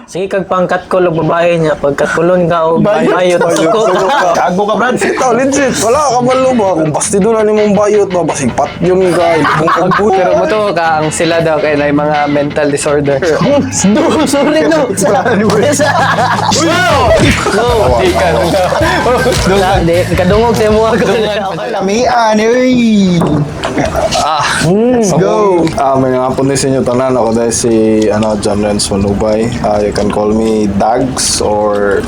Sige kag pangkatkol og babae niya, pagkatkulon ka og bayot, suko ka. Gago ka, Brad. Ito, legit. Wala ka malo ba? Kung bastido na nimong bayot ba, basig patyon ka, ilubong kag Pero mo to ka ang sila daw kay na mga mental disorder. Do, sorry no. No. Wala, di. Kadungog sa imo ako. Lamian, uy. Let's go! May nga po sa inyo tanan. Ako dahil si ano, John Renz Manubay. You can call me Dags or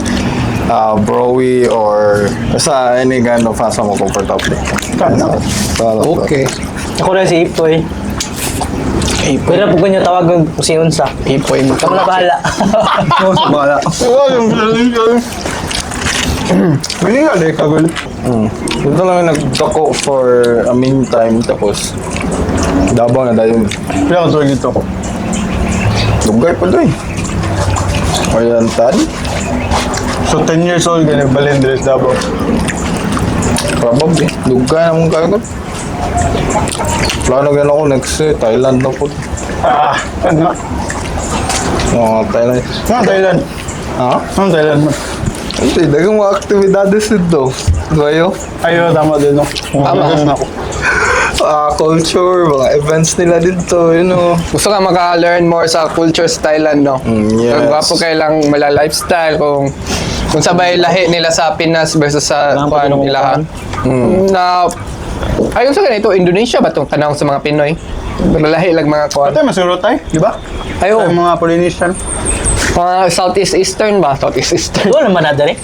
Broy or basta any kind of asa mo comfortable. Okay. Ako rin si Ipoy. Pwede na po niyo tawagan kung si Unsa. Ipoy mo. Kamu na bahala. Bahala. Pili ka, di ka, girl. Dito lang yung nagdako for a meantime tapos Davao na dayon. Pila ka tuwing dito. Dugay pa doy. More than 10? So, 10 years old ka nagbalin diri sa Davao. Probably. Dugay na mong kagod. Plano gan ako next year, Thailand na po. Ah, ano? Mga Thailand. Ano Thailand? Ha? Ano Thailand mo? Hindi, dagang mga aktibidades dito. Kayo? Ayo, tama din, no? Tama. Tama. Ako. Ah, culture, mga events nila dito. Gusto ka maka-learn more sa culture sa Thailand, no? Yes. Ang gwapo kay lang mala lifestyle kung sabay lahi nila sa Pinas versus sa Kailangan pa kuan din nila. Na ayon sa ganito, Indonesia ba tong tanawon sa mga Pinoy? Lahi lang mga kuan. Ate, masurot tayo, di ba? Ayo, Tayo mga Polynesian. mga Southeast Eastern ba? Southeast Eastern. Wala naman na dali.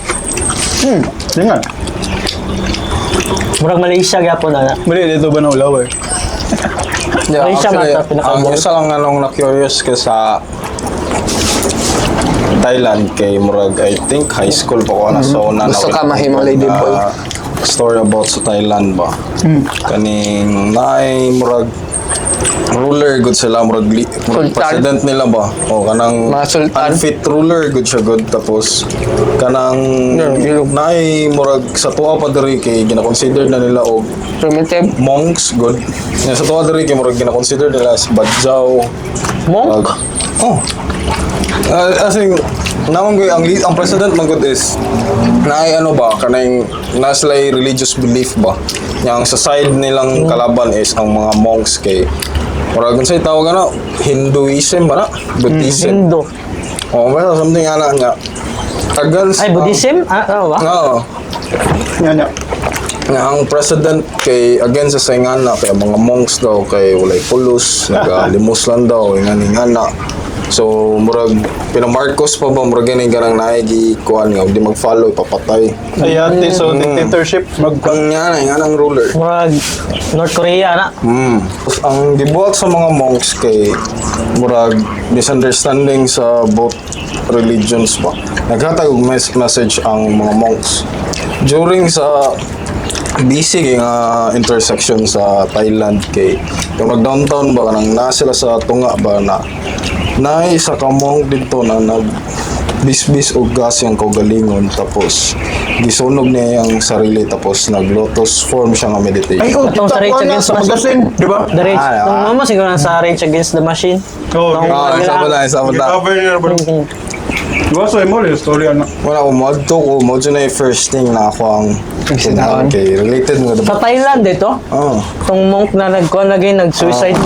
Di nga. Murag Malaysia gyapon na. Mali, dito ba na ulaw eh? Yeah, Malaysia actually, man ta pinaka- ang isa lang anong na-curious ka sa Thailand kay murag I think high school pa ko na so na Gusto ka mahimo lady boy. Story about sa Thailand ba, kaning naay murag ruler good sila, murag, murag Sultan. president nila ba o kanang Mga sultan. unfit ruler good siya good, tapos kanang naay murag sa tuwa pa diri kay gina-consider na nila og Primitive. Monks good. Nga sa tuwa diri kay murag gina-consider nila as badjaw. Monk? Oh. As in, naman ko ang president man gud is naay ano ba kanang na sila religious belief ba. Yang sa side nilang kalaban is ang mga monks kay murag unsay tawag ano, Hinduism ba na? Buddhism. Hindu. Oh, basta something ana nga. Against Ay, Buddhism? Ah, ano ba? Oo. Yan, yan. Nga ang president kay against sa ingana kay mga monks daw kay walay pulos, nagalimos lang daw ingan ingana. So murag pina-Marcos pa ba, murag gani ganang naay gi kuan nga di mag-follow ipapatay. Ay, ate, so dictatorship, mag Ang nga na ang ruler. Murag North Korea na. Tapos ang gibuhat sa mga monks kay murag misunderstanding sa both religions ba. Naghatag og message ang mga monks during sa busy kay nga intersection sa Thailand kay yung nag downtown ba, kanang naa sila sa tunga ba na naay isa ka monk dito na nag bisbis og gas yung kaugalingon, tapos gisunog niya yung sarili, tapos nag lotus form siya nga meditation. Ay, oh, Atong sa kita Rage ko na Against sa Machine. magasin, di ba? The Rage. Ah, Nung mama siguro na sa Rage Against the Machine. Oo, Nung Ah, isa pa na, isa pa na. Cover niya ba? Di ba, so mo, yung story ano? Wala ko, mod to ko. Mod na yung first thing na ako ang Sinaan. kay related mo. Sa Thailand ito. Oh. Tong monk na nagkuhan lagi nag-suicide.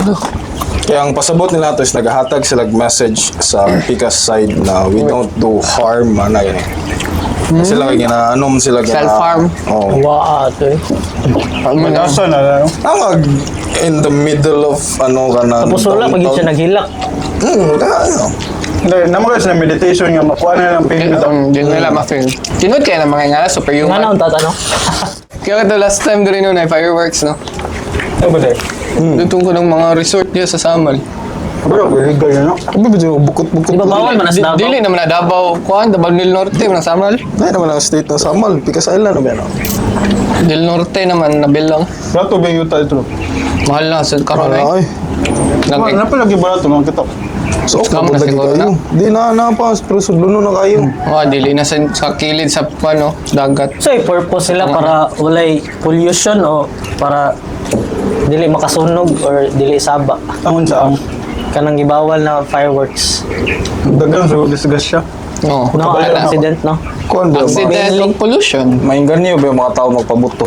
Kaya ang pasabot nila to is naghahatag sila og message sa Pikas side na we don't do harm ana gani. Sila kay gina ano man sila gina Self-harm. Oh. Waa to eh. Ano na? Asa na, ano? Ang in the middle of ano kanang Tapos wala pag yun siya naghilak. Wala, ano. Hindi, naman kasi na meditation nga, makuha na lang pain nito. Di nila ma-feel. Tinod kaya ng mga nga Nga na superhuman. ang tatanong. Kaya ito last time doon na fireworks, no? Ay, ba tayo? Dito ko ng mga resort niya sa Samal. Bro, very good, no? Abi ba dyan, bukot-bukot. Di ba bawal man as Davao? Dili naman na Davao. Kuan, Davao del Norte, man ang Samal. Ay naman ang state ng Samal, Pikas Island ano ba yan? Del Norte naman, nabil lang. Barato ba yung yuta ito? Mahal na sa karon eh. Ay. Nag Ano pa lagi barato, mga kita? So, Scam na lagi siguro kayo. Di na na pa, pero sudlo na kayo. Oh, dili na sa kilid sa ano, dagat. So, eh, purpose nila para walay pollution o para dili makasunog or dili saba. Angon sa ang. Kanang gibawal na fireworks. Dagang sa disgrasya. Oo. No, Wala. accident, no? Kuan ba? Accident o pollution. Maingganyo ba yung mga tao magpabuto?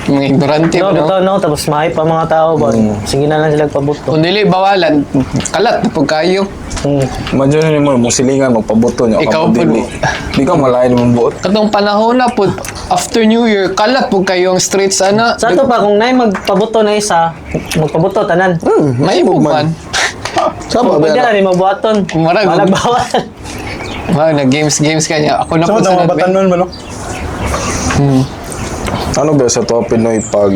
Mga ignorante No, no? bitaw, no, tapos mahay pa mga tao ba? Sige na lang sila pabuto. Kung dili bawalan, kalat na pud kayo. Imagine nimo mo silingan magpabuto niyo Ikaw kamo po. dili. Di ka malain mong buot. Katong panahon na pud after New Year, kalat pud kayo ang streets ana. Sa ato pa, kung naay magpabuto na isa, magpabuto tanan. May man. Sa ba Pwede ba? na ni mabuhaton. Marag- Walang bawal. Wow, na games games kanya. Ako na Sa pud mga sa batanon man, no? Ano ba sa to Pinoy pag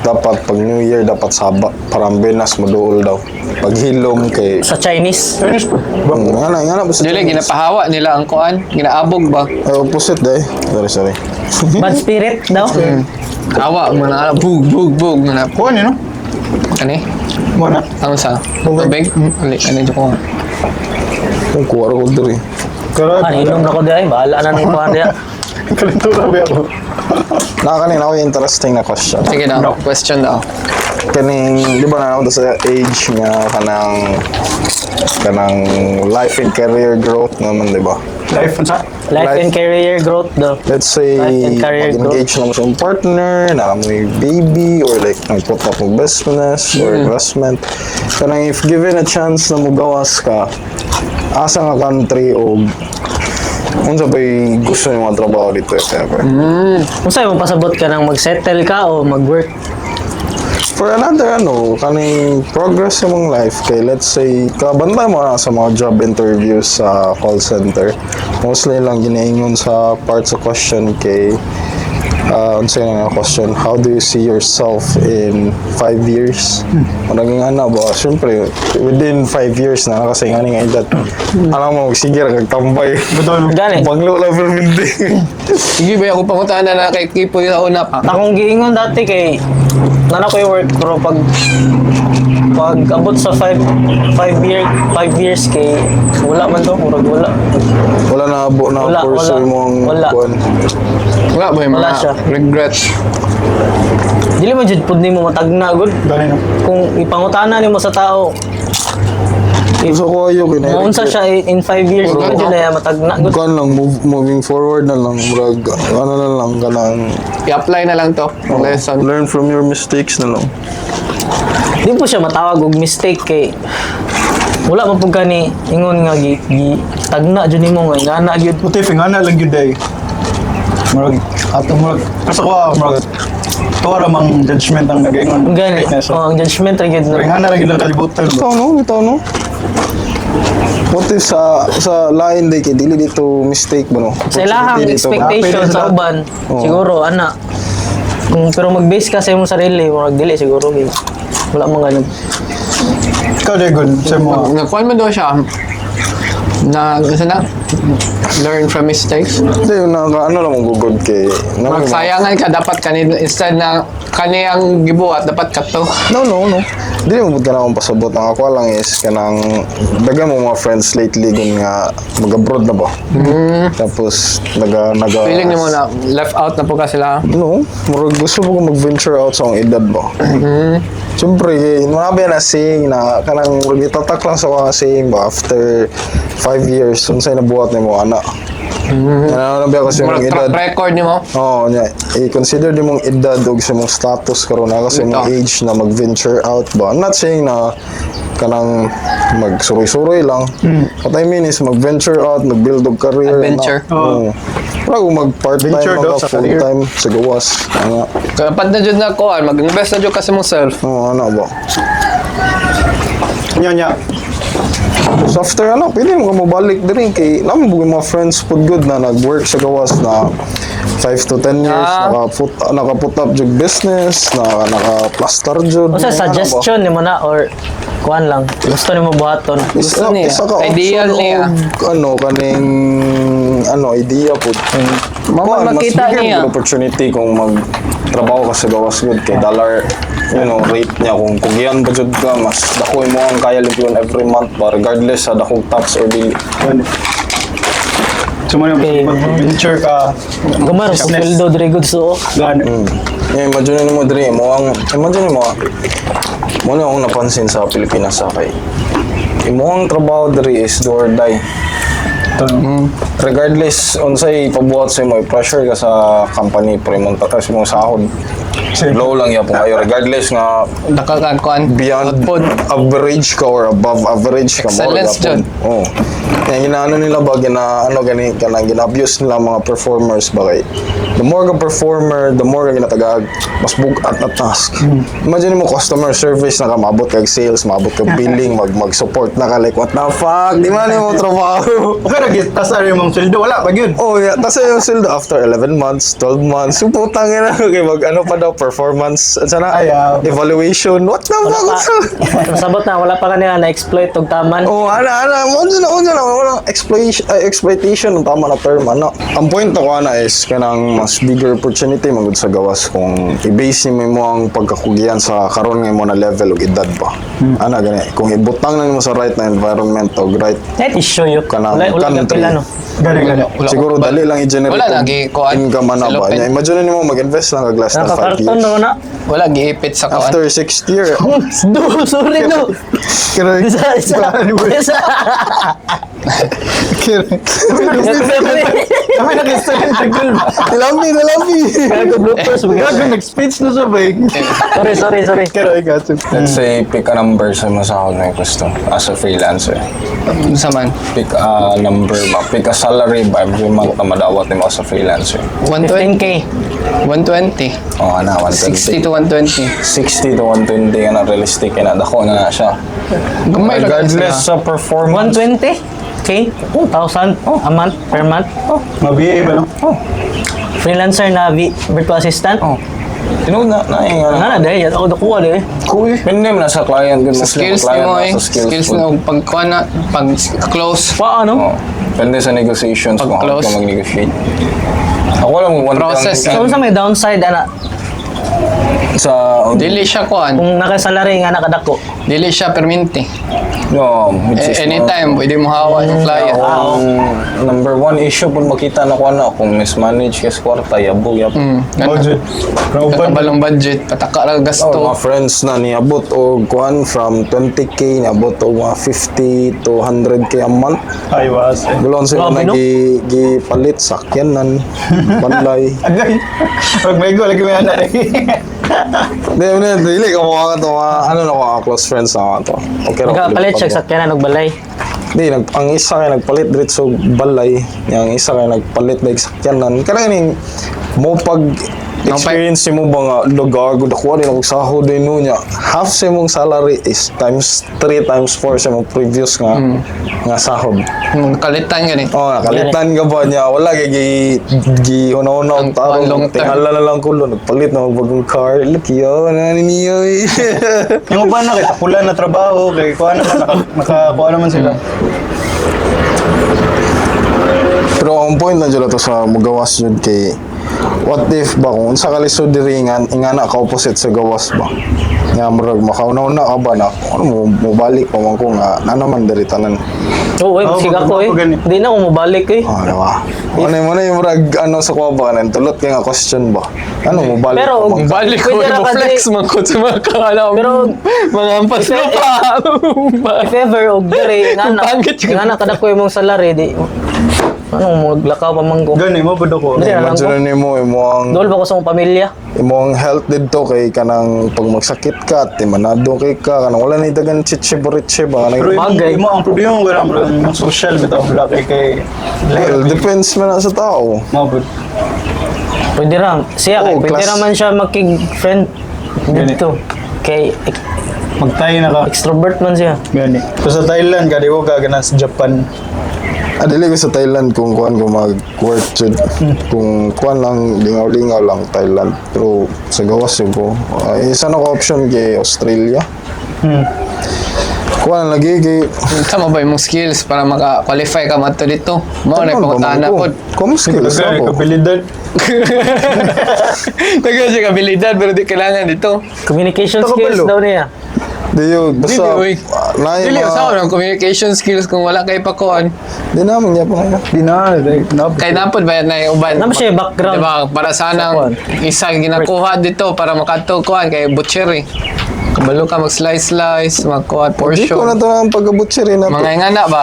dapat pag New Year dapat saba para ang Venus moduol daw. Pag hilom kay Sa Chinese. Chinese po. Nga na ba sa Dili ginapahawa nila ang kuan, ginaabog ba? Ay, opposite day. Sorry, sorry. Bad spirit daw. Hawa mo na bug bug bug na. Kuha ni, no? Kani? Mo na. Ang sa tubig? Ali, ano ko? Kung kuha ko diri. Karag. Ah, inom na ko diay, bahala na nang kuhan diya. Kalintura ba ako? Nakakanina ako yung interesting na question. Sige na, question daw. Kaning, di ba na ako sa age nga kanang life and career growth naman, di ba? Life, unsa? Life Life. and career growth daw. Let's say, Life and career mag-engage na mo sa iyong partner, na mo yung baby, or like, nag-put up mo business, or investment. Kanang if given a chance na mugawas ka, asa nga country o unsa ba'y gusto nimo mga trabaho dito, if ever? Kung sa'yo, pasabot ka nang mag-settle ka o mag-work? For another ano, kaning progress sa mong life kay let's say kabantay mo na sa mga job interviews sa call center. Mostly lang ginaingon sa parts of question kay unsay na nga question, how do you see yourself in 5 years? Naging ana ba, syempre within 5 years na kasi nga nga edad. Alam mo, sige ra kag tambay. Betul. Gani. Banglo lang pero hindi. Sige ba ako pangutahan na na kay Kipoy sa una pa. Akong giingon dati kay nana ko yung work pero pag abot sa 5 5 year 5 years kay wala man to, murag wala. Wala na abo na Wala, pursue wala. mong Wala. kuan. Wala ba yung Wala mga siya. regrets? Dili man jud pud nimo matagna gud. Gani, no? Kung ipangutana nimo sa tao, So ko ayo kay maunsa siya in 5 years, Wala. di jud na matagna gud. Kuan lang moving forward na lang murag ano na lang kanang I-apply na lang to. Ang lesson. learn from your mistakes na lang. Di po siya matawag og mistake kay wala man pud kani ingon nga gi tagna jud nimo nga ingana gyud. Buti, nga na lang yun day. Murag, ato murag, kasi ko ah, murag, tuwa ra mang judgment ang nagaingon. Ang gani. Oh, ang judgment ra gyud no. Murag, nga na lang yun ang kalibutan. Ito no, ito no. What if sa lain day kay dili dito mistake ba no? Sa ilahang Opportunity dito. expectation Ah, pwede sa sa- uban, Oo. siguro ana. Kung pero mag-base ka sa imong sarili, murag dili siguro kay wala man ganun. Ikaw, Dagon, sa mo. Nagkuhan mo daw siya na, isa na, learn from mistakes. Hindi yun na ano lang mong gugod kay na- Magsayangan ka, dapat kanil, instead na kaniyang gibuhat, dapat kato. No, no, no. Dili mo ka na akong pasabot. Ang ako lang is kanang daga mo mga friends lately gun nga mag-abroad na ba. Tapos naga Feeling nimo na left out na po ka sila. No, murag gusto mo ko mag-venture out sa akong edad ba. Siyempre, kay marami na saying na kanang murag itatak lang sa mga saying ba after 5 years unsay nabuhat nimo ana. Mm-hmm. Ano ba kasi Murag mong track edad? record nimo. Oo, nya. I-consider din mong edad og sa mong status karon na kasi mong Ito. age na mag-venture out ba. I'm not saying na kanang magsuroy-suroy lang. What I mean is mag-venture out, mag-build og career. Adventure. Na, oo. Wala kung mag-part-time, Venture daw mga sa career. full-time, sa gawas. Ano, Dapat na jud na kuan, mag-invest na jud ka sa mong self. oo, ano ba? Nya, nya. So after ano, pwede mo ka mabalik din kay naman bugi mga friends pud good na nag-work sa gawas na 5 to 10 years, naka-put up jud business, na naka-plaster jud. Unsa Ano ba? suggestion nimo na or kuan lang gusto nimo buhaton? Isa, Gusto niya. isa ka Ideal option niya. og ano kaning ano idea po. Mama, Kuan, mas makita bigyan niya. mo opportunity kung magtrabaho ka sa gawas good kay dollar rate niya kung kugian ba jud ka mas dako mo ang kaya limpyon every month ba regardless sa dakong tax or dili. Gani. So, mo Okay. mag-venture ka. Gamay ra Business. sweldo diri good so. Gani. Yeah, imagine mo diri mo ang imagine mo Muna akong napansin sa Pilipinas sa kay imong trabaho diri is do or die. Regardless unsay ipabuhat sa imo, pressure ka sa company pero imong tatas imong sahod. Low lang yapon kayo regardless nga Nakakankuan. beyond Output. average ka or above average ka mo Excellence yapon. Oh. Kaya ginaano nila ba gina ano gani kanang gina-abuse nila mga performers ba kay the more ka performer, the more ka ginatagag, mas bugat na task. Imagine mo customer service na ka maabot kag sales, maabot kag billing, mag-support na ka, like what the fuck, di man mo trabaho. Okay ra gid tas ari mong sweldo wala pa gyud. Oh yeah, tas yung sweldo after 11 months, 12 months, yung putang ina, okay, mag ano pa daw, performance, sana, Ay, ah. evaluation, what the Wala fuck? pa. Sabot na wala pa kanila na-exploit og taman. Oh, ana, ana, mo na, mo na, wala exploitation, ay, exploitation ang tama na term, ano. Ang point ako ana is kanang mas bigger opportunity magud sa gawas kung i-base nimo mo ang pagkakugian sa karon nga mo na level ug edad ba. Ana gani, kung ibutang na nimo sa right na environment og right Net issue yun. Kanang Wala wala country. kapila no. Gani gani. Wala siguro ko- dali lang i-generate Wala og na gi-kuan. income ana Sa ba. lupin. Nya, imagine nimo mag-invest lang kag less than 5 Nakakarton years. no na. Wala giipit sa kuan. After 6th year, Do, sorry no. Kira Isa, isa. Isa. kira. Kami nag-istorya tagol ba? nilambi, nilambi. Gago bloopers. Gago nag-speech na siya ba? Sorry, sorry, sorry. Kira ikaw. Let's say pick a number sa mga sahod na gusto as a freelancer. Sa man. Pick a number ba? Pick a salary ba every month na madawat nimo as a freelancer? 120. 15K. 120. Oh, ana, 120. 60 to 120. 60 to 120 ka na realistic na dako na na siya. Gamay ra gani Regardless sila. sa performance. 120? K? 1,000 a month? Per month? Oh, Mabiye ba no? Freelancer na virtual assistant? Oh. Tinuod na na yung Nga ano. na dahil, ako nakuha dahil. Cool. Hindi na sa client gud Sa mostly skills client nimo na eh. sa skills. Skills pud. na pag kuan na pag close. Pa ano? Oh. Depende sa negotiations kung how Pag-close. ka mag-negotiate. Ako lang one Process. So, unsa may downside ana? Sa Dili siya kuan. Kung nakasalary nga nakadako. Dili siya perminti. No, which is Eh, anytime pwede mo hawa yung client. Ang number one issue pud makita na ko na kung mismanage ka sa kwarta, yabog yab. Budget. Rauban. Kabalong budget, pataka ra Oh, gasto. mga friends na niabot og kuan from 20K niabot og mga 50 to 100K a month. Ay was. Gulon sila Grabe, na no? gipalit sakyanan, balay. Agay. Pag may go lagi may anak lagi. Di, di, dili ka mga to, mga, ano na mga close friends na mga to. Okay ra, Nakapalit siya palipad sa sakyanan og balay. Di, ang isa kay nagpalit diretso balay, ang isa kay nagpalit na sakyanan. Kanang ning mo pag experience mo ba nga lugar gud ako din ako sahod din no niya. Half sa imong salary is times 3 times 4 sa imong previous nga nga sahod. Kalitan gani. Oh, nakalitan ka ba niya? Wala kay gi gi hunaw-hunaw Ang ang tao. long term. Tingala na lang kulo nagpalit na og bagong car. Look yo, na niyo. Eh. Yung uban na kay tapulan na trabaho kay kuan naman nakakuha naman sila. Pero ang point na dyan to sa mugawas yun kay what if ba kung unsa ka lisod diri nga ingana ka opposite sa gawas ba nga murag makauna-una ka ba na ano mo mobalik pa man ko nga na naman diri tanan. Oo, eh, Oo, sige ako eh. pag- gani. Di na ako mobalik eh. Ah, di ba? Ano mo na yung murag ano sa kuha ba kanan tulot kay nga question ba ano mobalik Pero, pa man ka? Balik ko, Pwede ra mo ka flex di- man ko sa mga kaala. Pero- mga ampas na pa. If ever, og diri, nga na, Pangit yun. nga na kadako imong salary, di, anong maglakaw pa man ko. Gani mo pud ako. Dili na lang ko. Imagine nimo imo ang Dool ba ko sa akong pamilya? imong health didto kay kanang pag magsakit ka timanado kay ka kanang wala na itagan chiche boriche ba Pero kanang imo, Bagay. imo ang problema mo gani bro, yung social bitaw wala kay kay well, depends man na sa tao. Mao pud. Pwede ra. Siya, kay, Oo, pwede class. ra man siya makig-friend dito. Kay, Magtay na ka. extrovert man siya. Gani. So sa Thailand ka di ko ka ganan sa Japan. Ah, dili ko sa Thailand kung kuan ko mag-work jud. Kung kuan lang lingaw-lingaw lang Thailand. Pero sa gawas yun ko. Ah, isa na ko option kay Australia. Kuan lagi kay Sama ba imong skills para maka-qualify ka mato dito? Mao na Ano ba man pangutana ko? pod. Kung skills Kay ako. kabilidad. Nagka siya kabilidad pero di kailangan dito. Communication Ito ka skills balo. daw niya. Di yun, basta Dili, uy. ah, naay Dili mga- usaw ng communication skills kung wala kay pakuan. Di naman niya pa. Di na, di na. Kay napod ba na yung uban? Ano ba siya yung background? Diba, para sanang Sa kuan. isa ginakuha dito para makadto kuan kay butcher eh. Kabalo ka mag-slice-slice, magkuha Di portion. ko na to ang pagka-butchery na to. Mga ingana ba?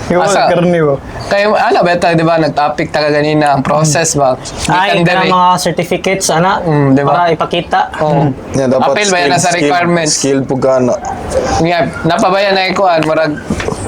Yung Asa? mga karne ba? Kaya ano ba di ba nag-topic ta ganina ang process ba? Ay, Gikan kanang diri. mga certificates, ana. Di ba? Para ipakita. Oo. Yeah, dapat Apil ba yan na sa requirements? Skill po ka na. Nga, napabayan na ikuan, murag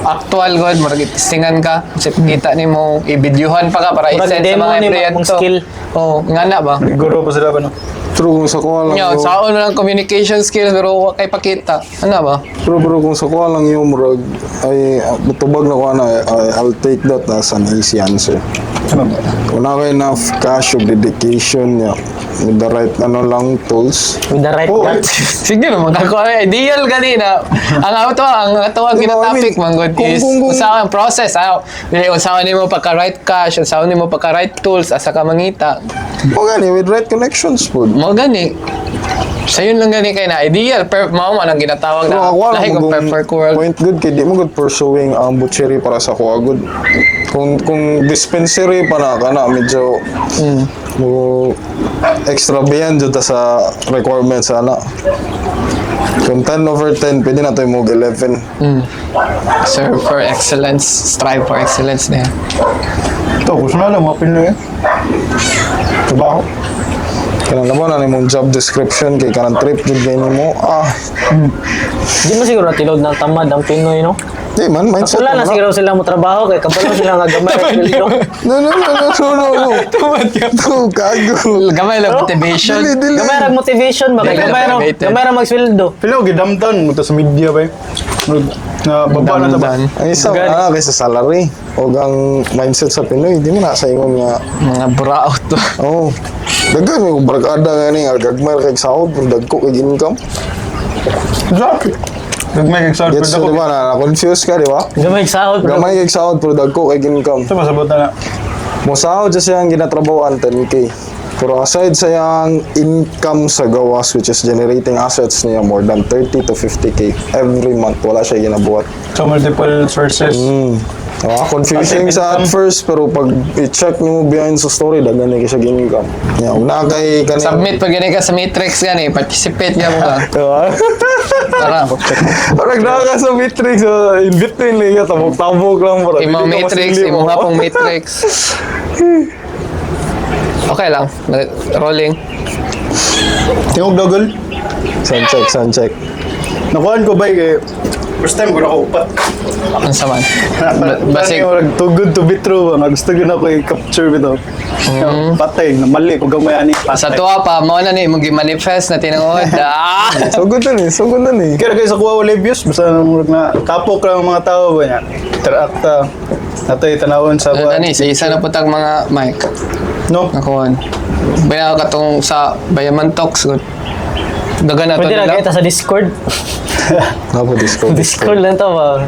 actual god, murag itistingan ka, kasi kita nimo i-videohan pa ka para Murag i-send sa demo mga ni empleyado. mong skill. Oo, nga na ba? Guro pa sila ba no? True kung sa kuha lang Yo, yung, saon mo lang communication skills pero wa kay pakita. Ano ba? true bro, kung sa kuha lang yung murag, ay, tubag na kuha na, ay, I'll take that as an easy answer. Ano ba? Kung na kayo enough cash o dedication, yeah, with the right ano lang tools. With the right Oh, guts. Sige naman ako ay ideal ganina. Ang auto ang ato ang Diba, I mean, ginatopic man good is unsa ang process ah. Dili unsa nimo pagka right cash, unsa nimo pagka right tools asa ka mangita. O gani, with right connections po. Mo gani. Sayon lang gani kay na ideal per mao man ang ginatawag Pero na ako lahi lang kong kung perfect world. point good kay di mo good pursuing ang butchery para sa kuha good. Kung dispensary pa na kana medyo mo extra beyond jud ta sa requirements ana. Kung 10 over 10, pwede na tayo mag 11. Serve for excellence, strive for excellence na yan. Ito, gusto na lang mga Pinoy eh. Trabaho. Kanang laban na nimong job description kay kanang trip jud kay nimo. Ah, Di mo siguro natilod ng tamad ang Pinoy, no? di man mindset. Wala na man siguro sila mo trabaho kay kabalo sila nga gamay ang sweldo. No, no, no, no, no, no, no. Tumad ka. No, gago. Gamay lang motivation. Dili, dili. Gamay ra motivation ba kay Dili gamay ra motivated. gamay ra magsweldo. Pila ko gidamtan mo to sa media ba eh. Na baba na ta ba? Damdan. Ang isa, ah, kaysa salary o ang mindset sa Pinoy, di mo na sa ingon nga, Mga buraot to. oh, daghan may barkada nga ni, agagmay kay sahod, pero dagko kay income. Exactly. Nagmay kag sahod Gets pero mo, dako. di ba, na, na-confuse ka, di ba? Gamay sahod pero Gamay kay sahod, pero dagko kay income. Ito masabot na na. Mo sahod siya siyang ginatrabahoan, 10K. Pero aside sa iyang income sa gawas, which is generating assets niya, more than 30 to 50K every month, wala siya ginabuhat. So multiple sources. Ah, confusing sa at first pero pag i-check nyo behind sa story daghan na siya income. Yeah, ug na kay kaning Submit pag gani ka sa matrix gani, participate ka mo ka. Diba? Tara. Parang naa ka sa matrix, in between lang ka, tabok-tabok lang para. Imo dili ka matrix, masili imo mo. hapong matrix. Okay lang. Rolling. Tingog dogol. Sound check, sound check. Nakuhaan ko ba eh. First time ko nakaupat. Ang saman. Basig. Basig. Too good to be true ba? Nga gusto ko na ko i-capture bitaw. Patay, na mali ko gamay ani. Patay. Sa tuwa pa, mao na ni imong gi-manifest na tinuod. Ah! So good na ni, so good na ni. Kaya kayo sa kuha wala views, basta murag na kapok lang ang mga tao ba niya. Interact ta. Natoy tanawon sa Ano kuha. ni, sa isa na putang mga mic. No. Nakuan. Bayaw ka tong sa Bayaman Talks gud. Dagan na to pwede ra nila. kita sa Discord. Napo Discord. Discord lang to ba.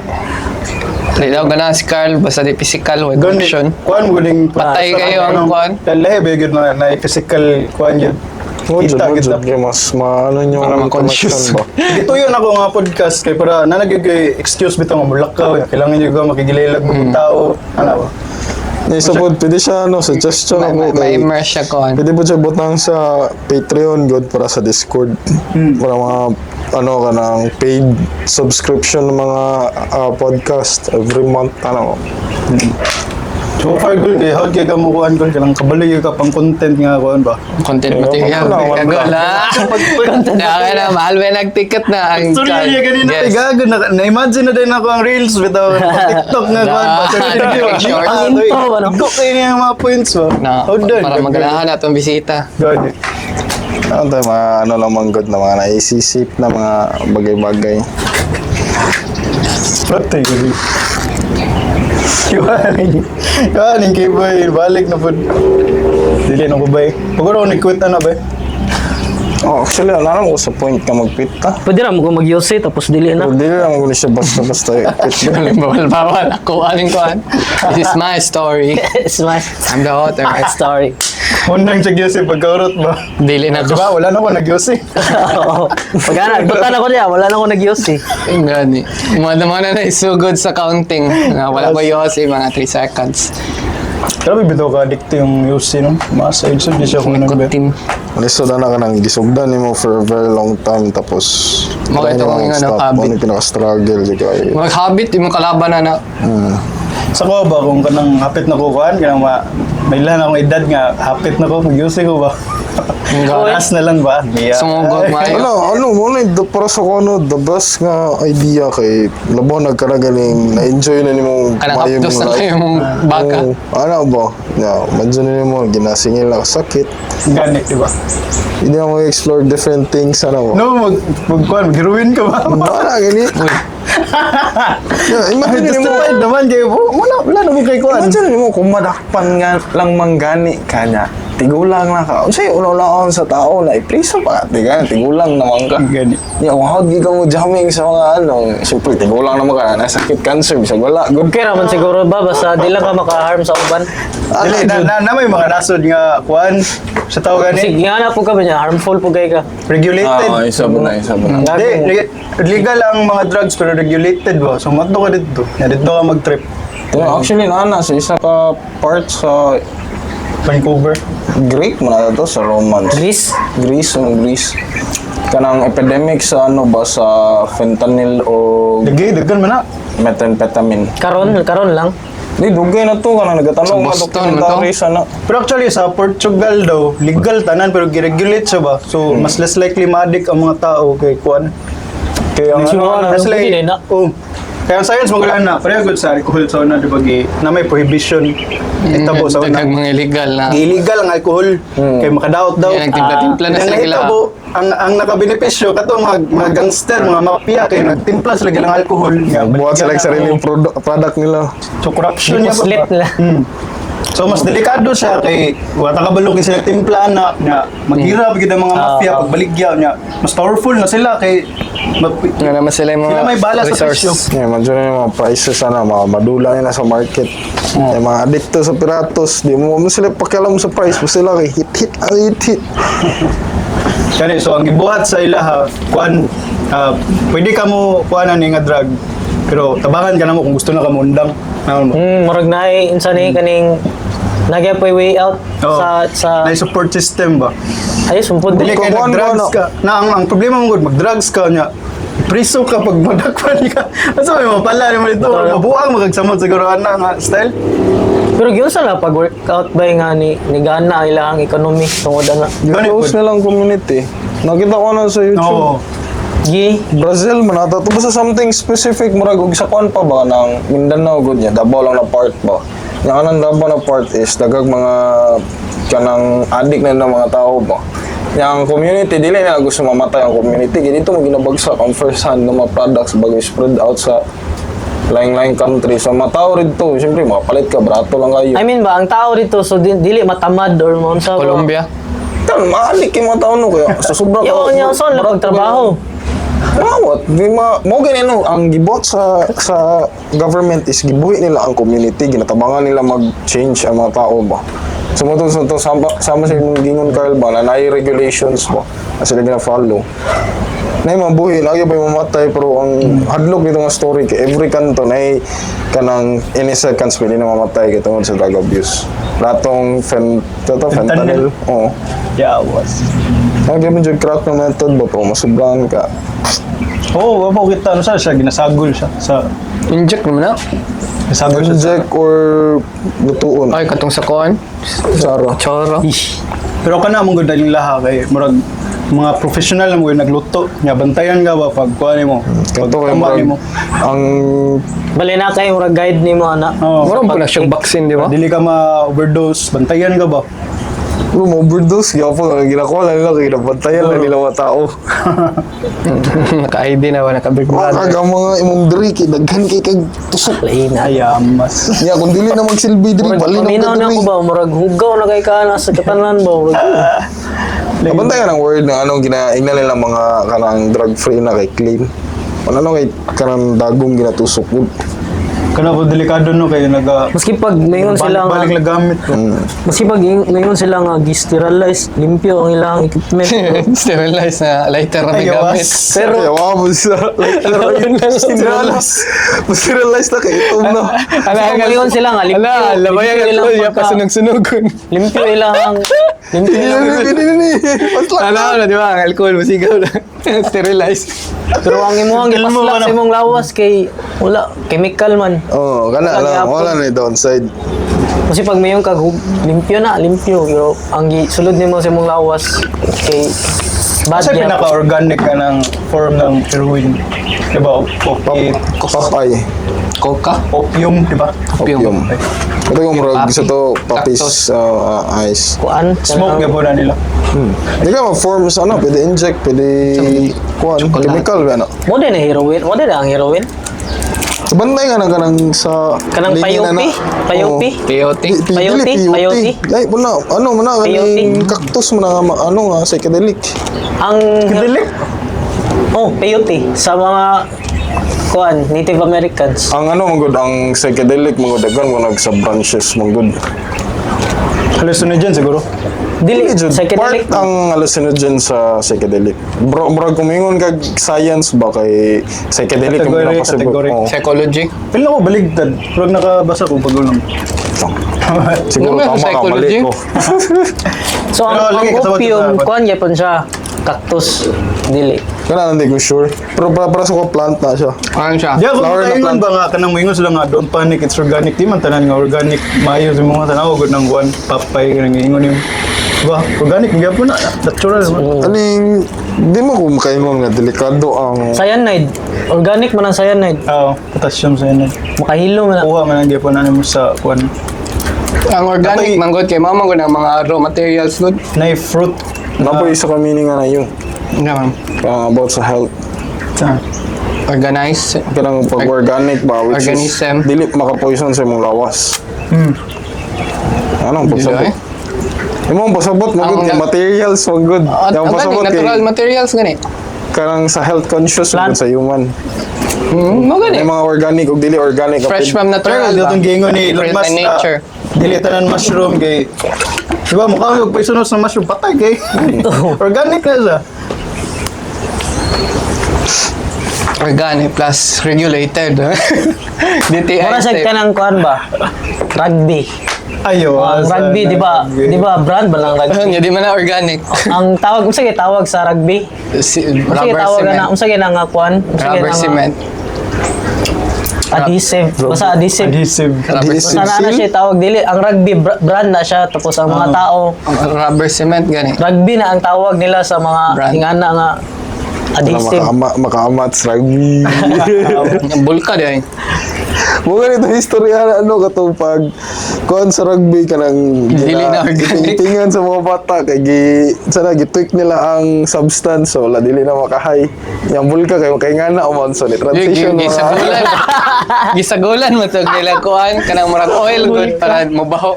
Di daw gana si Carl basta di physical way Gani, connection. kuan mo galing Patay kayo ang kuan. Lahi ba yun na na physical kuan yun. Mo jud, Kita mo kita. jud kay mas maano nyo Para ang ma-conscious. connection ba. Gituyo na ako nga podcast kay para nanagay kay excuse bitaw nga mulakaw, kailangan niyo ka makigilaylag mga tao. Ano ba? Yeah, so po, pwede siya, ano, suggestion ako kay Ma-immerse siya kuan. Pwede po siya butang sa Patreon good para sa Discord. Para mga ano ka ng paid subscription ng mga podcast every month ano. So far gud kay how kay ka mo kuan gud kanang kabalo gyud ka pang content nga kuan ba. Content material. wala, wala. Kagol na. Na na mahal ba nagticket na ang Sorry niya ganina Yes. kay gago na na-imagine na din ako ang reels bitaw TikTok nga kuan ba. Short. Ang intro ba, no? Go kay niya ang mga points ba. Na, How done? para maganahan atong bisita. Gani. Ano tayo mga ano lamang good na mga naisisip na mga bagay-bagay. Patay gud. Iwanin. Iwanin kay boy balik na pud. Dili na ko bay. Paguro ni quit na bay. Oh, actually, wala naman ko sa point ka mag-quit ta. Pwede ra mo ko mag-use tapos dili na. Pero dili lang ko siya basta-basta i-quit. Bawal bawal ako aning kuan. This is my story. It's my I'm the author. story. Unang siya gyud pagkaurot ba. Dili na Diba ko. wala na ko nagyusi. Oo. Pag ana, buta na ko niya, wala na ko nag-use eh. Gani. Mga na na isugod sa counting. Nga, wala ko yos eh, mga 3 seconds. Grabe bitaw ka addict yung UC no. Masa yun di siya kung nagbe. Nicotine. Lisod na ka nang gisugdan nimo for a very long time, tapos Mao try ito nimo ang ano, stop. habit. Mao ni pinaka-struggle jud kayo. Murag habit imong kalaban na na. Sa ko ba kung kanang hapit na ko kuan kanang ma may ilan akong edad nga hapit na ko mag-use ko ba. Taas na lang ba? Yeah. Sumugod maayo. Ano, ano, mo na para sa ko, ano, the best nga idea kay labaw nagkaragaling na-enjoy na nimo Kanang maayo hapdos imong na life. kayo mong baka. Oo, ano ba? Yeah, medyo na nimo ginasingil na sakit. Gani, di ba? Hindi na mo explore different things, ano ba? No, mag mag kuan, mag-heroin ka ba? Wala, gani. Yeah, imagine nimo, Justified naman kayo. Wala wala na mo kay kuan. imagine nimo kung madakpan nga lang manggani ka niya. Tigulang na ka. Unsay unaw-unaon sa tao na ipriso pa ka, tiga, tigulang naman ka. Gani. Yeah, kung how di ka mo jamming sa mga ano, siyempre tigulang naman ka, nasakit cancer, bisag wala. Good. Okay raman siguro ba basta di lang ka maka-harm sa uban. Dili na, na, na may mga nasod nga kuan sa tao gani. Sige nga na po ka ba niya, harmful po kay ka. Regulated. Ah, isa ba na, isa ba na. Di, legal ang mga drugs pero regulated ba? So madto ka dito. Ya dito ka mag-trip. Yeah, actually, naana sa isa ka part sa Vancouver. Greek mo na to, sa Romans. Greece? Greece, ano Greece? Kanang epidemic sa ano ba, sa fentanyl o Dagay, daghan man na. methamphetamine. Karon, karon lang. Di, dugay na to, kanang nagatanong Sa mga Boston, documentary sa na. Pero actually sa Portugal daw, legal tanan pero giregulate siya ba? So mas less likely ma-addict ang mga tao kay kuan. Kay ang Sure, ano, less ano, likely. pwede na. Oh. Kaya ang science mo na, pareho good sa alcohol sa una, di ba? Na may prohibition itabo sa una. Daghang mga illegal na. Illegal ang alcohol kay makadaot daw. Yan, nagtimpla-timpla na Ang sila gila. nahitabo, ang nakabenepisyo kato mga gangster, mga mafia kay nagtimpla sila gilang alcohol. Nga, Buhat sila baligyan yung sariling na, product nila. So corruption niya ba? Ipuslit nila. So mas delikado siya kay wa ta kabalo kay sila timpla na nga maghirap gid ang mga mafia pagbaligya niya. Mas powerful na sila kay Nga naman sila yung mga Sila may bala sa resource. presyo. Yeah, medyo na yung mga prices sana, mga madula nila sa market. Yung mga addicto sa piratos, di mo mo sila pakialam sa price, mo sila kay hit hit ah, hit hit. Kani so ang gibuhat sa ilaha kuan pwede ka mo kuan ani nga drug pero tabangan ka namo kung gusto na ka moundang. Naon mo. Murag naay unsa ni kaning nagya po'y way out Oo. sa sa May support system ba? ay sumpod Dili kay Kukuhan ko, nag-drugs ano? ka. Na ang problema mo gud mag-drugs ka nya. Priso ka pag madakpan ka. Asa may mapala nimo dito? Mabuang magagsamot siguro ana nga style. Pero gyud sa la pag workout ba nga ni gana ang ilahang economy tungod ana. Gani Close pud. na lang community. Nakita ko na sa YouTube. Oo. Gi Brazil man ata to, basta something specific murag og sa kuan pa ba ng Mindanao gud niya, Davao lang na part ba. Nya kanang Davao na part is dagag mga kanang addict na ng mga tao ba. Nya ang community dili na gusto mamatay ang community kay dito mo ginabagsak ang first hand ng mga products bago spread out sa laing-laing country. So mga tao rito, siyempre makapalit ka, barato lang kayo. I mean ba ang tao dito so dili matamad or mo unsa ba? Colombia. Tan, maalik yung mga tao no kaya sa sobra Yo nya unsa lang barato pagtrabaho. Mawat, di ma mo gani no, ang gibuhat sa government is gibuhi nila ang community, ginatabangan nila mag-change ang mga tao ba. So mo to sa to sama, sama sa imong gingon Carl ba na naay regulations ba na sila gina-follow. Nay mabuhi lagi pa yung mamatay pero ang hadlok nito nga story kay every kanto nay kanang any seconds pwede na mamatay kay tungod sa drug abuse. Latong tato, fentanyl. Fentanyl. Oo. Yeah, was. Nagyan mo jud crack na method ba pero masubrahan ka. Oo, oh, wa kita ano siya, siya ginasagol siya sa Inject naman na. ginasagol siya. Inject or lutuon. Ay, katong sa kuan. Sara. Choro. Pero kana mong gud daling laha kay murag mga professional na mo yung nagluto nya bantayan ka ba pag kuan nimo. Kato kay Pagtama murag nimo. ang Bali na kay murag guide nimo ana. Oo. Murag po na siyang vaccine, di ba? Dili ka ma-overdose, bantayan ka ba? bro, overdose gyapon ang ginakuha lang nila kay ginabantayan lang nila mga tao. Naka-ID na ba? Naka-Big Mga Brother. kag ang mga imong diri kay daghan kay kag tusok. Lain na. Ayamas. Nya kung dili na magsilbi diri Murag bali na paminaw ka na ako diri. ba murag hugaw na kay kana sa katanan ba murag. Kabantayan ang word na anong ginaingnan nila mga kanang drug free na kay clean. Wala no kay kanang dagong ginatusok pud. Kana po delikado no kay naga Maski pag ngayon sila nga balik lang gamit. maski pag ngayon sila nga gi-sterilize, limpyo ang ilang equipment. Sterilize na lighter na may gamit. Ayawas. Pero Kaya wa mo sa sterilize. Sterilize na kay itom na. Ala, Kung ngayon sila nga, limpyo. Ala, labay Limpyo ang ilang alcohol, ya pagka- pasunog-sunogon. Limpyo ilang Limpyo Hindi na. na, hindi na ni. Paslak. Ano, ano, di ba? Ang alcohol, masigaw na. Sterilize. Pero ang imong Ilmo gipaslak ka na. sa imong lawas kay wala chemical man. Oh, kana Wala lang, gyapon. wala na downside. Kasi pag mayon kag limpyo na, limpyo pero ang sulod nimo sa imong lawas kay bad Kasi gyapon. pinaka-organic ka ng form ng heroin. Di ba? Papay. Coca? Opium, di ba? Opium. Ito yung murag Papi. sa to, papis, Cactus. ice. Kuan Smoke nga po na nila. Di ka ma-form sa ano, pwede inject, pwede kuan, Chocolate. chemical ba ano. Mo din na heroin, mo din ang heroin. Sa bantay nga na kanang sa Kanang lingin na payopi, na. payopi. Oo. Peyote? Dili, Peyote? peyote. Ay, muna, ano mo na, kaning Peyote. cactus mo na, nga ano nga, psychedelic. Ang Psychedelic? Oh, peyote sa mga kuan Native Americans. Ang ano, manggod, ang psychedelic, manggod, daghan mo nag sa branches, manggod. Hallucinogen siguro. Dili Jud, psychedelic. Part ang hallucinogen sa psychedelic. Bro, bro, kumingon kag science ba kay psychedelic ang Category, pinakasabot. category. Oo. Psychology? Feel ko baligtad. Pag nakabasa ko pag ulang. Siguro Ano ba tama ka, mali psychology? ko. So ang, Pero ang lagi kasabot opium sa- kuan gyapon siya cactus dili. Kana hindi ko sure. Pero para sa ko plant na siya. Ano siya? Di ako Flower na makaingon plant. ba nga kanang moingon sila nga don't panic, it's organic. Di man tanan nga organic maayo sa mga tanaw gud ng kuan papay kanang ingon yung ba organic gyapon na natural man. Aning di mo ko makaingon nga delikado ang Cyanide, organic man ang cyanide. Oo, potassium cyanide. Makahilo man na. Kuha man ang gyapon na mo sa kuan. Ang organic, Atay- manggod kay mama manggod ang mga raw materials good. Nay fruit. Napoy isa ka meaning nga na yun. Yeah, About sa health. Sa organized. Kanang pag organic ba which Organism. is dili makapoison sa imong lawas. Anong Dili, pasabot? eh. Imong pasabot mo Ang- good kay materials mo good. At Yung organic, pasabot kay natural materials gani. kanang sa health conscious mo Plant. gud sa human. Mo gani. May mga organic ug dili organic. Fresh from Pero natural ba? itong gingon ni Elon Different Musk by nature. dili tanan mushroom kay di ba mukha og poisonous na mushroom patay kay organic na siya. Organic plus regulated. DTI. Mura siya safe. kanang kuan ba? Rugby. Ayo, Ang rugby, di ba? Di ba brand ba lang rugby? Hindi man na organic. Ang tawag unsa kay tawag sa rugby? Si, Unsa kay rubber tawag na cement. unsa kay nga kuan? Unsa kay Rubber nga cement. adhesive. Basta adhesive. Adhesive. Rubber, Adhesive. Basta na na siya tawag dili ang rugby brand na siya tapos ang mga tao rubber cement gani. rugby na ang tawag nila sa mga Brand. ingana nga Wala, adhesive. makaama sa rugby. Bulka di ay. Mo ganito history ana ano katong pag kuan sa rugby kanang Dili na organic. tingtingan sa mga bata kay gi sana gitweak nila ang substance so wala dili na makahay. Yang bulka kay kay ngana man so ni transition mga- Gisagulan. Gisagulan mo to nila kuan kanang murag oil good para mobaho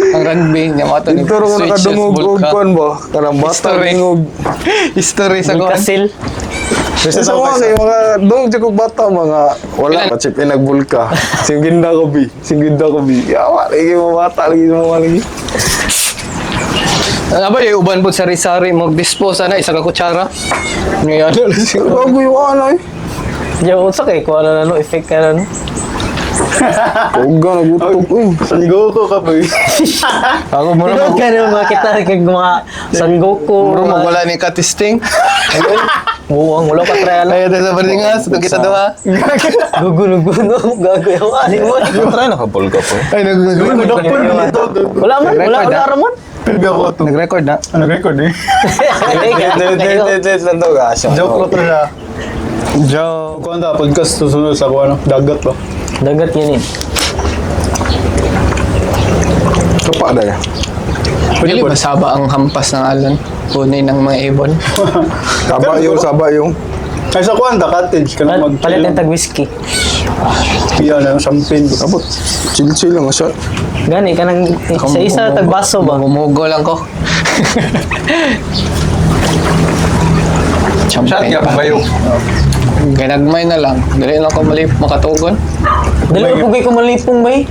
ang rugby nya mo to ni Dito ro ko switches nakadungog og bulka. kuan ba kanang bata History. dungog. History sa kuan. Kasil. Basta Sa mga kay mga dungog jud kog bata mga wala Ilan? pa chip in nagbulka. Singginda ko bi, singginda ko bi. Yawa lagi mga bata lagi mga lagi. Ano ba yung uban po sari-sari mag-dispose ana isa ka kutsara. Ngayon ano siguro. Gago yung ano eh. Yo, unsa kay kuan na no effect ka na no? Uga nagutok eh. San Goku ka pa. Ako mura Pero mag kaya makita kag mga San Goku. mura mag wala ni ka-testing. Buwang wala pa try ala. Ay, sa pardingas, itong kita duha. Gugulo-gulo gago yung ani mo. Try nakabulka po. Ay, Doktor dito. Wala man, wala Nag-record, wala ah. ramon. Pilbi ako to. Nag-record na. Ano record eh? lang to guys. Joke ko to siya. Joke. Kuan ta podcast susunod sa kuan dagat ba. Dagat yun eh. Kapa dai. Dili ba saba ang hampas ng alon? Kunay ng mga ibon. Saba yung, saba yung. Ay sa kuan ta cottage kanang mag Palit ng tag whiskey. Iya na champagne. Abot. Chill chill lang siya. Gani kanang sa isa tag baso ba. Gumugo lang ko. Champagne. pa yung. Ginagmay na lang. Dili na ako malip makatugon. Dali ko pugay ko malipong bay.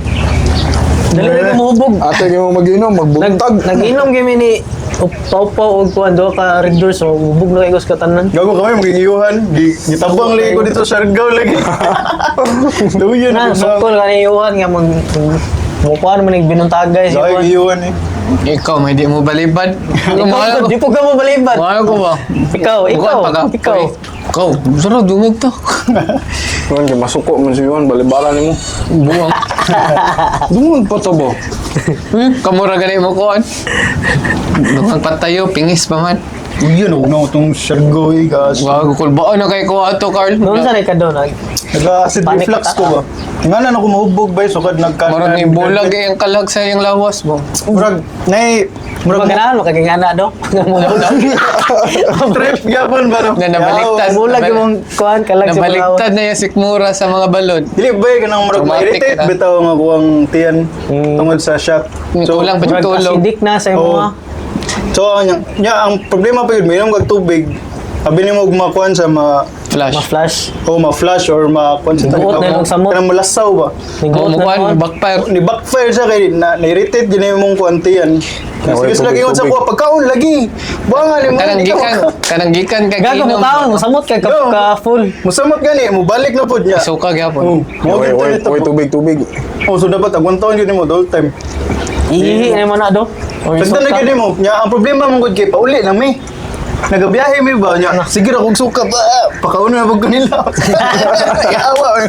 Dali ko mahubog. Ate kayo mag-inom, Nag magbuntag. nag-inom gyud ni Pau-pau og kuan do ka Red Doors so hubog na kay sa katanan. Gago kami maging iyuhan. Gitabang lagi ko dito sa Siargao lagi. Duyan Na na sukol ka ni Yuhan nga mag mukuan man ning binuntagay si Lagi Juan. iyuhan eh. Ikaw, may di mo balibad. Ikaw, di po ka mo balibad. Mahal ko ba? Ikaw, ikaw, Mukuan pa ka. ikaw. Uy, ikaw, sarap dungog to. Ngayon, kay masuko man si Yuan, balibara nimo. Buwang. Dungog pa to ba? Kamura gani mo kuan. Dungang patayo, pingis pa man. Yun, huwag na itong Siargao eh, gas. Gago, kulbaan na kay ko ato, Carl. Noon sa ka doon, ay. Nag-acid Panic reflux attack, ko ba? Nga na ako mahubog ba, sukad nagka... Murag ni bulag eh, ang kalag sa iyang lawas mo. Murag, nay, murag Maganahan, makagingana do. trip yapon ba no? Na nabaliktad. Bulag yung kuhan, kalag sa Palawan. Nabaliktad na yung sikmura sa mga balon. Dili ba kanang murag Traumatic ma-irritate na. bitaw nga kuwang tiyan tungod sa shock. Kulang pa yung Murag tulog. acidic na sa imo. Oo. ah. So nya, nya ang problema pa yun, minom kag tubig, abi nimo og makuan sa ma Flash. Ma-flash. o ma-flash or makuan sa Buot na yung samot. Kanang malasaw ba? Oo, Niguot na mukuan, noon. backfire. Ni backfire siya kay na, na-irritate gid imong kuan tiyan. Okay, Sige sila tubig, gingon sa tubig. kuha pagkaon lagi. Buha ni mo. Kanang gikan, kanang gikan kag Gago mo inom. taon, samot kay ka, Yo. ka full. Musamot gani, mo balik na pud niya. Suka gyapon. Oh, mo Oy, oy, oy, tubig, tubig. Oh, so dapat agwantaon gyud nimo the whole time. Ihihi na mo na do. Or Basta na isuka. gyud mo, nya ang problema mo gud kay pauli na mi. Nagabiyahe mi ba nya? Sige ra kog suka ba. Pakaon na pag kanila. Yawa.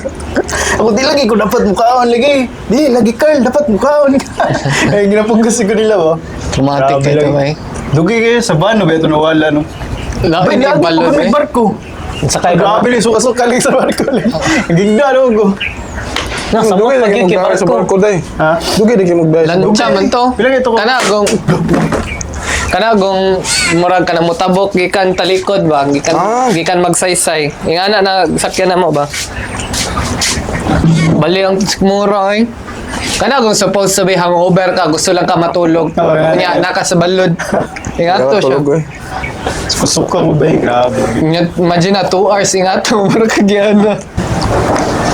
Ako di lagi ko dapat mukaon lagi. Di lagi Carl dapat mukaon. Ay ginapugos ko nila ba. Traumatic Grabe kayo lagi. to, eh. Dugi kayo sa bano ba ito nawala no? Lain Bay, yung lagi balon pa eh. may barko. Sakay ba? Grabe ni suka-suka lagi sa barko. Gigda no ko. Na samot Dugay pag lagi yun kay magbiyahe sa barko. barko day. Ha? Dugay lagi magbiyahe sa barko. Lancha man to. Bilang ito ko. Kana gong murag kana motabok gikan talikod ba gikan Ah. gikan magsaysay. Ingana na sakyan na mo ba? Bali ang sikmura ay. Kana kung supposed to be hangover ka, gusto lang ka matulog. Oo, yeah. Nya naka sa balod. Ingato siya. Tulog, eh. Suka mo ba eh? Grabe. Nya, imagine na 2 hours ingato murag kagyana.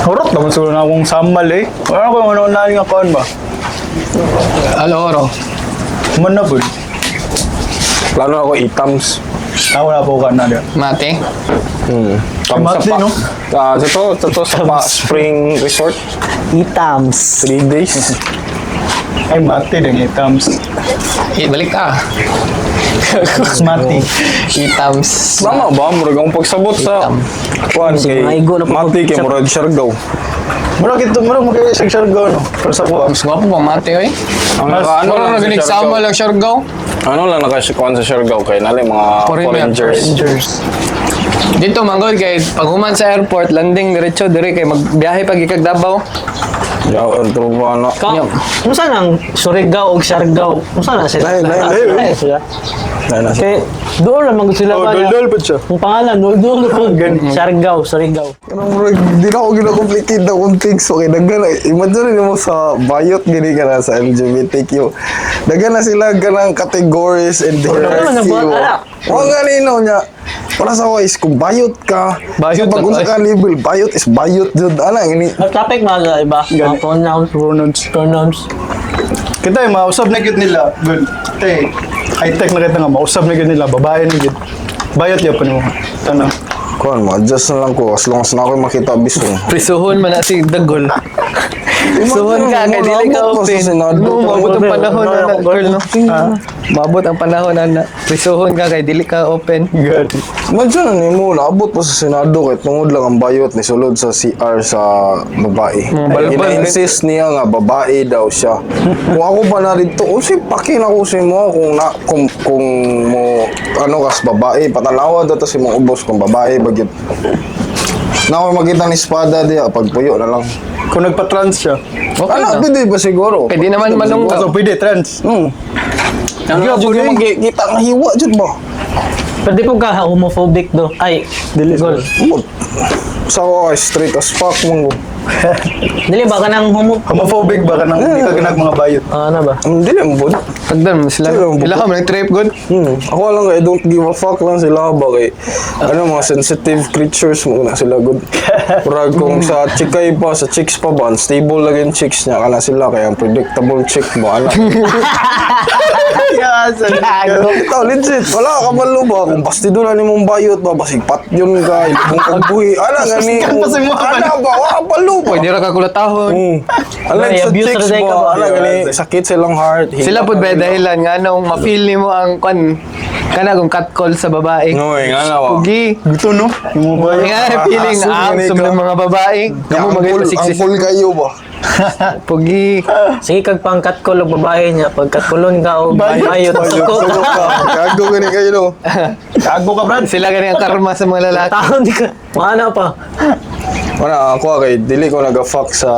Hurot naman siguro na akong samal eh. Wala ko ano na nga kaon ba? Alo oro. Man na po. Plano ako itams. Ah, wala po ka na diyan. Mate. Tams Mati, sa pa. no? Ah, sa to sa pa Spring Resort, Itams. 3 days. Ay, mati din itams. Eh, balik ka. Mati. Itams. Tama ba? Murag ang pagsabot sa Itam. kuan kay Mga igo na po. Mati kay murag Siargao. Murag ito, murag magkaya siyang siargao, no? Pero sa kuha. Mas gwapo pa mate oy. Ang naka, ano Murag lang na sa ganig Siargao. sama lang Siargao. Ano lang naka kuan sa Siargao kay nali mga Foreigner. foreigners. Dito manggol kay pag human sa airport landing diretso diri kay magbiyahe pag ikag Davao. Yaw, ang trupa na. Ka, unsa nang Surigao og Siargao? Unsa na sila? Lain, lain, lain. Lain sila. Lain na siya. Kay doon lang man gud sila Oh, ba niya. dol-dol pa siya. Ang pangalan dol-dol po. Siargao, Surigao. Kanang murag di na ako gina-complicate na akong things. Okay, daghan na. Imagine nimo sa bayot gini ka na sa LGBTQ. Daghan na sila ganang categories and Ano hierarchy. nabuhat, ala? Wa nga nino niya. Para sa ako is kung bayot ka, Bayot sa pag na unsa tayo. ka label, bayot is bayot jud. Ana ini Ang topic mga iba, mga Gani. pronouns, Pronouns. pronouns. Kita eh, mausap na gyud nila. Good. Te, high-tech na kita nga, mausap na gyud nila. Babae na gyud. Bayot yapon mo. Tana. Kuan mo, adjust na lang ko as long as na ako makita bisong. Prisuhon man na si Dagol. Prisuhon ka kay dili ka Maabot pa sa open. Senado. No, maabot ang panahon na na, girl, no. Maabot ang panahon na na. Prisuhon ka kay dili ka open. Good. Imagine na nimo naabot pa sa Senado kay tungod lang ang bayot ni sulod sa CR sa babae. Mga balbal, Ina-insist niya nga babae daw siya. Kung ako pa na dito, o si pakin ako si mo kung na kung mo ano kas babae patanawa daw ta si mong ubos kung babae bagyot. Na ako makita ni espada diya pagpuyo na lang. Kung nagpa-trans siya. Okay Ano, na. pwede ba siguro? Pwede naman ba malungga. So, pwede, trans. Hmm. Ano jud yung makikita nga hiwa jud ba? Pwede po ka homophobic do. Ay, Dili. gol. Mo. Sa ako ay straight as fuck mo. Dili ba ka nang homo Homophobic ba ka nang hindi ka ganag mga bayot? Ah, ano ba? Dili mo bud. Tagdan mo sila. Sila ang Ila ka man trip good. Ako lang kay don't give a fuck lang sila ba kay ano mga sensitive creatures mo na sila good. Murag kung sa chikay pa sa chicks pa ba unstable lagi yung chicks niya kana sila kay ang predictable chick ba ana. Yeah, Gago. Ito, legit. Wala ka kabalo ba? Kung bastido na nimong bayot ba, basig patyon ka, ilubong kag buhi. Ala, gani. Kan pa sa mga Ala ba, wala ka kabalo ba? Pwede ra ka kulatahon. Oo. Unlike Ay, sa abuse chicks ra day ka ba, ba? ala gani, sakit silang heart. Hila Sila pud ka ba nila. dahilan nga nung ma-feel nimo ang kwan kana kung cat call sa babae. No, eh, nga na ba? Pugi. Gusto no? Yung mga bayot. Nga feeling Aso, ah, gani sa ka. mga babae. Kamo Ang magay cool, ang cool kayo ba? Pugi. Sige kag pang cut call og babae niya, pag cut callon ka og Bayot. bayot, suko Suko ka. ka. Gago gani kayo no. Gago ka, Brad. Sila gani ang karma sa mga lalaki. Taon di ka. Maana pa. Wala, ako kay dili ko naga-fuck sa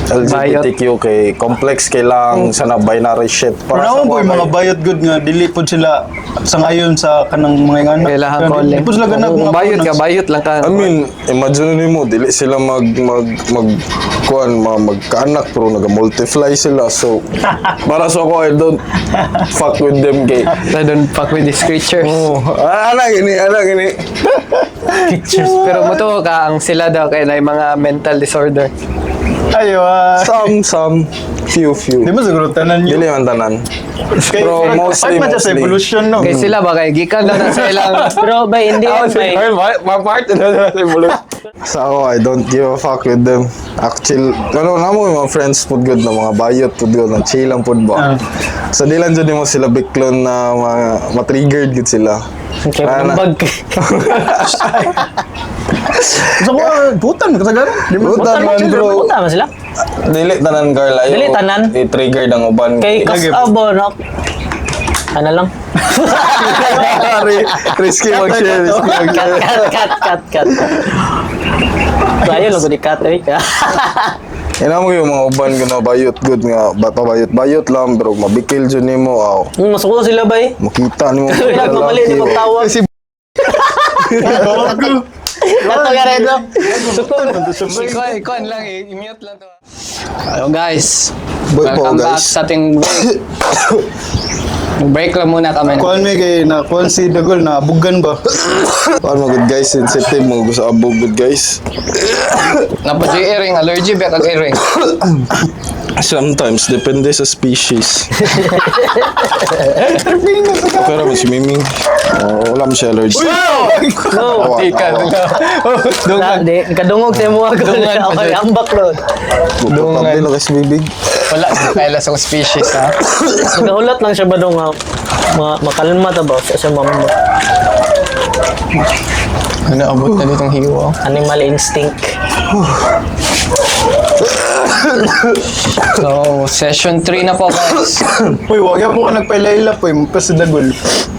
LGBTQ kay complex kay lang sa na binary shit. Pero naman po yung mga bayot good nga, dili po sila sangayon sa kanang mga ingana. Kailangan Kaya calling. Di po sila ganag Kung mga bayot ka, pronouns. bayot lang ka. I mean, imagine nimo dili sila mag mag mag kuan ma magkaanak pero naga-multiply sila. So para sa ako I don't fuck with them kay. I don't fuck with these creatures. Oh, ana gini, ana gini. Pictures. Pero mutuo ka, ang sila daw kay na mga mental disorder. Ayo, ah. Some few few. Di mo siguro tanan yun. Dili man tanan. Kay- Pero mostly, Part man siya sa mostly. evolution, no? Kay sila ba kay gikan daw na sa ilang Pero by in the end, by, My part Sa ako, I don't give a fuck with them. Actually, ano na mo yung mga friends pud good na mga bayot pud good na chill lang pud ba. So di lang jud nimo sila biklon na ma-triggered gud sila. okay, Ana. bag. Sa ko, butan, kasagaran. Di mo Butan man, bro. Buta man sila. Dili tanan girl ayo. Dili tanan. I-triggered ang uban. Kay kas abo no. Ano lang? Risky mag-share, risky Cut, mag-share. cut, cut, cut, cut. Ayo lang ko di cut eh. Ina mo yung mga uban nga bayot good nga bayot bayot lang bro mabikil jud nimo aw. Masuko sila bay. Makita nimo. Wala mamali ni magtawag. Kato ka rin, no? Suko. Ikaw lang, i-mute lang to. Hello guys. Boy po, Welcome back guys. sa ating break. Break lang muna kami. Kuan may kay na kuan si Dagol na bugan ba? Paano mo good guys, sensitive mo gusto abog good guys. Napa di earring, allergy ba kag earring? Sometimes depende sa species. Okay ra man si Miming. Oh, wala man siya allergy. No. Tawa, Tika, tawa. Na, di, kadungog sa imo ako. Dungan pa Okay, dyan. ambak ron. Komportable lang kasi bibig. Wala, kaila sa species ha. Nagahulat lang siya ba dong nga makalma ta ba sa mama. Ano, abot na ditong hiwa. Animal instinct. So, session 3 na po guys. Uy, wag po ka nagpailayla po, pa si Dagol.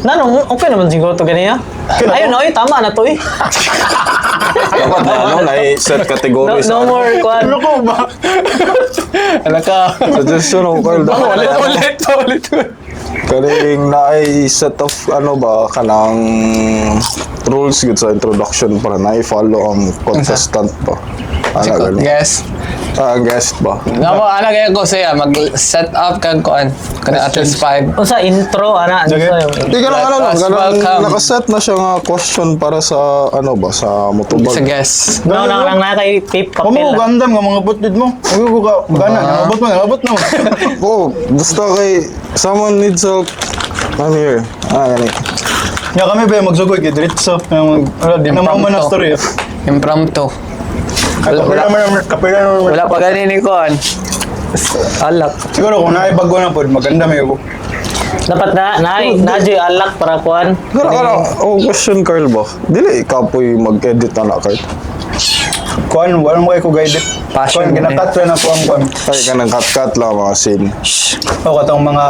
Nanong, okay naman siguro to ganiya. Ayun, oy, tama na to eh. Dapat na ano, na set No, categories. no more kwan. Ano ko ba? Ano ka? Suggestion ako, Carl. Dapat Ulit, ulit, ulit. Kaning naay set of ano ba kanang rules gud sa introduction para na i-follow ang contestant ba. Ano gani? Yes. Ah, ang guest ba? Nako, ano kaya ko siya, mag-set up kag kuan. Kana at least 5. Unsa intro ana, Sige. unsa yung Di ka lang ano Let lang, us kanang welcome. nakaset na siya nga question para sa ano ba sa mutubag. Sa guest. No, nang lang na kay tape Kamo papel. ko gandam nga mga butid mo. Ako ko ka gana, nangabot mo, nangabot na mo. Oh, basta kay someone needs help. I'm here. Ah, gani. Nga kami ba magsugoy kay diretso. Wala di na mo man ang story. Impromptu. Wala, Kapila wala, man, kapila man. wala pa gani ni kuan. Alak. Siguro kung naay bago na pod, maganda may ko. Dapat na na na joy alak para kuan. Kana kana oh question Carl ba? Dili ikaw po'y mag-edit na na Carl. Kuan, wala mo kay ko guide. Passion Kuan ginakat na ko ang kuan. Ay kanang cut-cut lang mga scene. O katong mga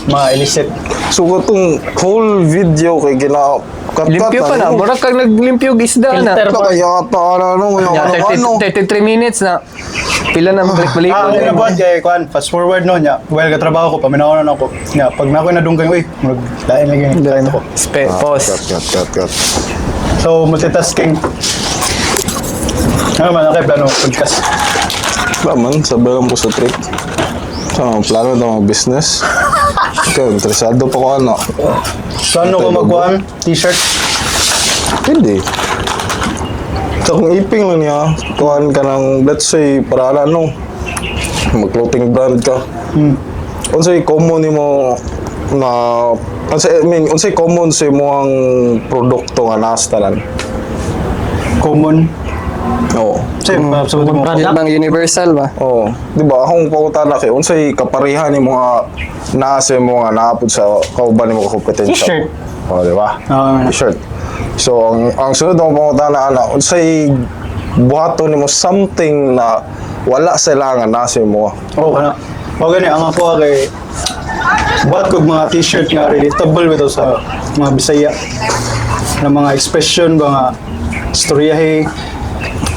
mga illicit. So katong whole video kay gina cut-cut Limpyo pa na. Murag kag naglimpyo og isda na. Filter. Kaya ta na ano, yung Ya, ano, ano. 30, 33 minutes na. Pila na balik-balik. Ah, ang ginabuhat kay kuan, fast forward no nya. While katrabaho ko, paminaw na ako. Nya, pag nako nadunggan, uy, murag lain lagi ni lain ako. Pause. Cut, cut, cut, cut. So multitasking. Ano man okay plano podcast. Wala man, sabay lang po sa trip. So, plano na mga business. Ikaw, interesado pa ko ano. Plano ko magkuan t-shirt. Hindi. So, kung iping lang niya, kuhan ka ng, let's say, para ano, mag-clothing brand ka. Unsay common nimo Na unsay, I mean, unsay common sa imong produkto nga naa sa tanan? Common. Oo. Sa'yo, sa mo. Product. Bang universal ba? Oo. Di ba? Akong pangutana kay unsay kapareha ni mga naa sa imo nga naa pud sa kauban nimo ka kompetensya. T-shirt. Oh, di ba? Oo. T-shirt. So ang sunod akong pangutana ana, unsay buhaton nimo something na wala sila nga naa sa imo? Oo, kana. O gani, ang ako kay buhat kog mga t-shirt nga relatable bitaw sa mga Bisaya na mga expression ba nga istoryahe,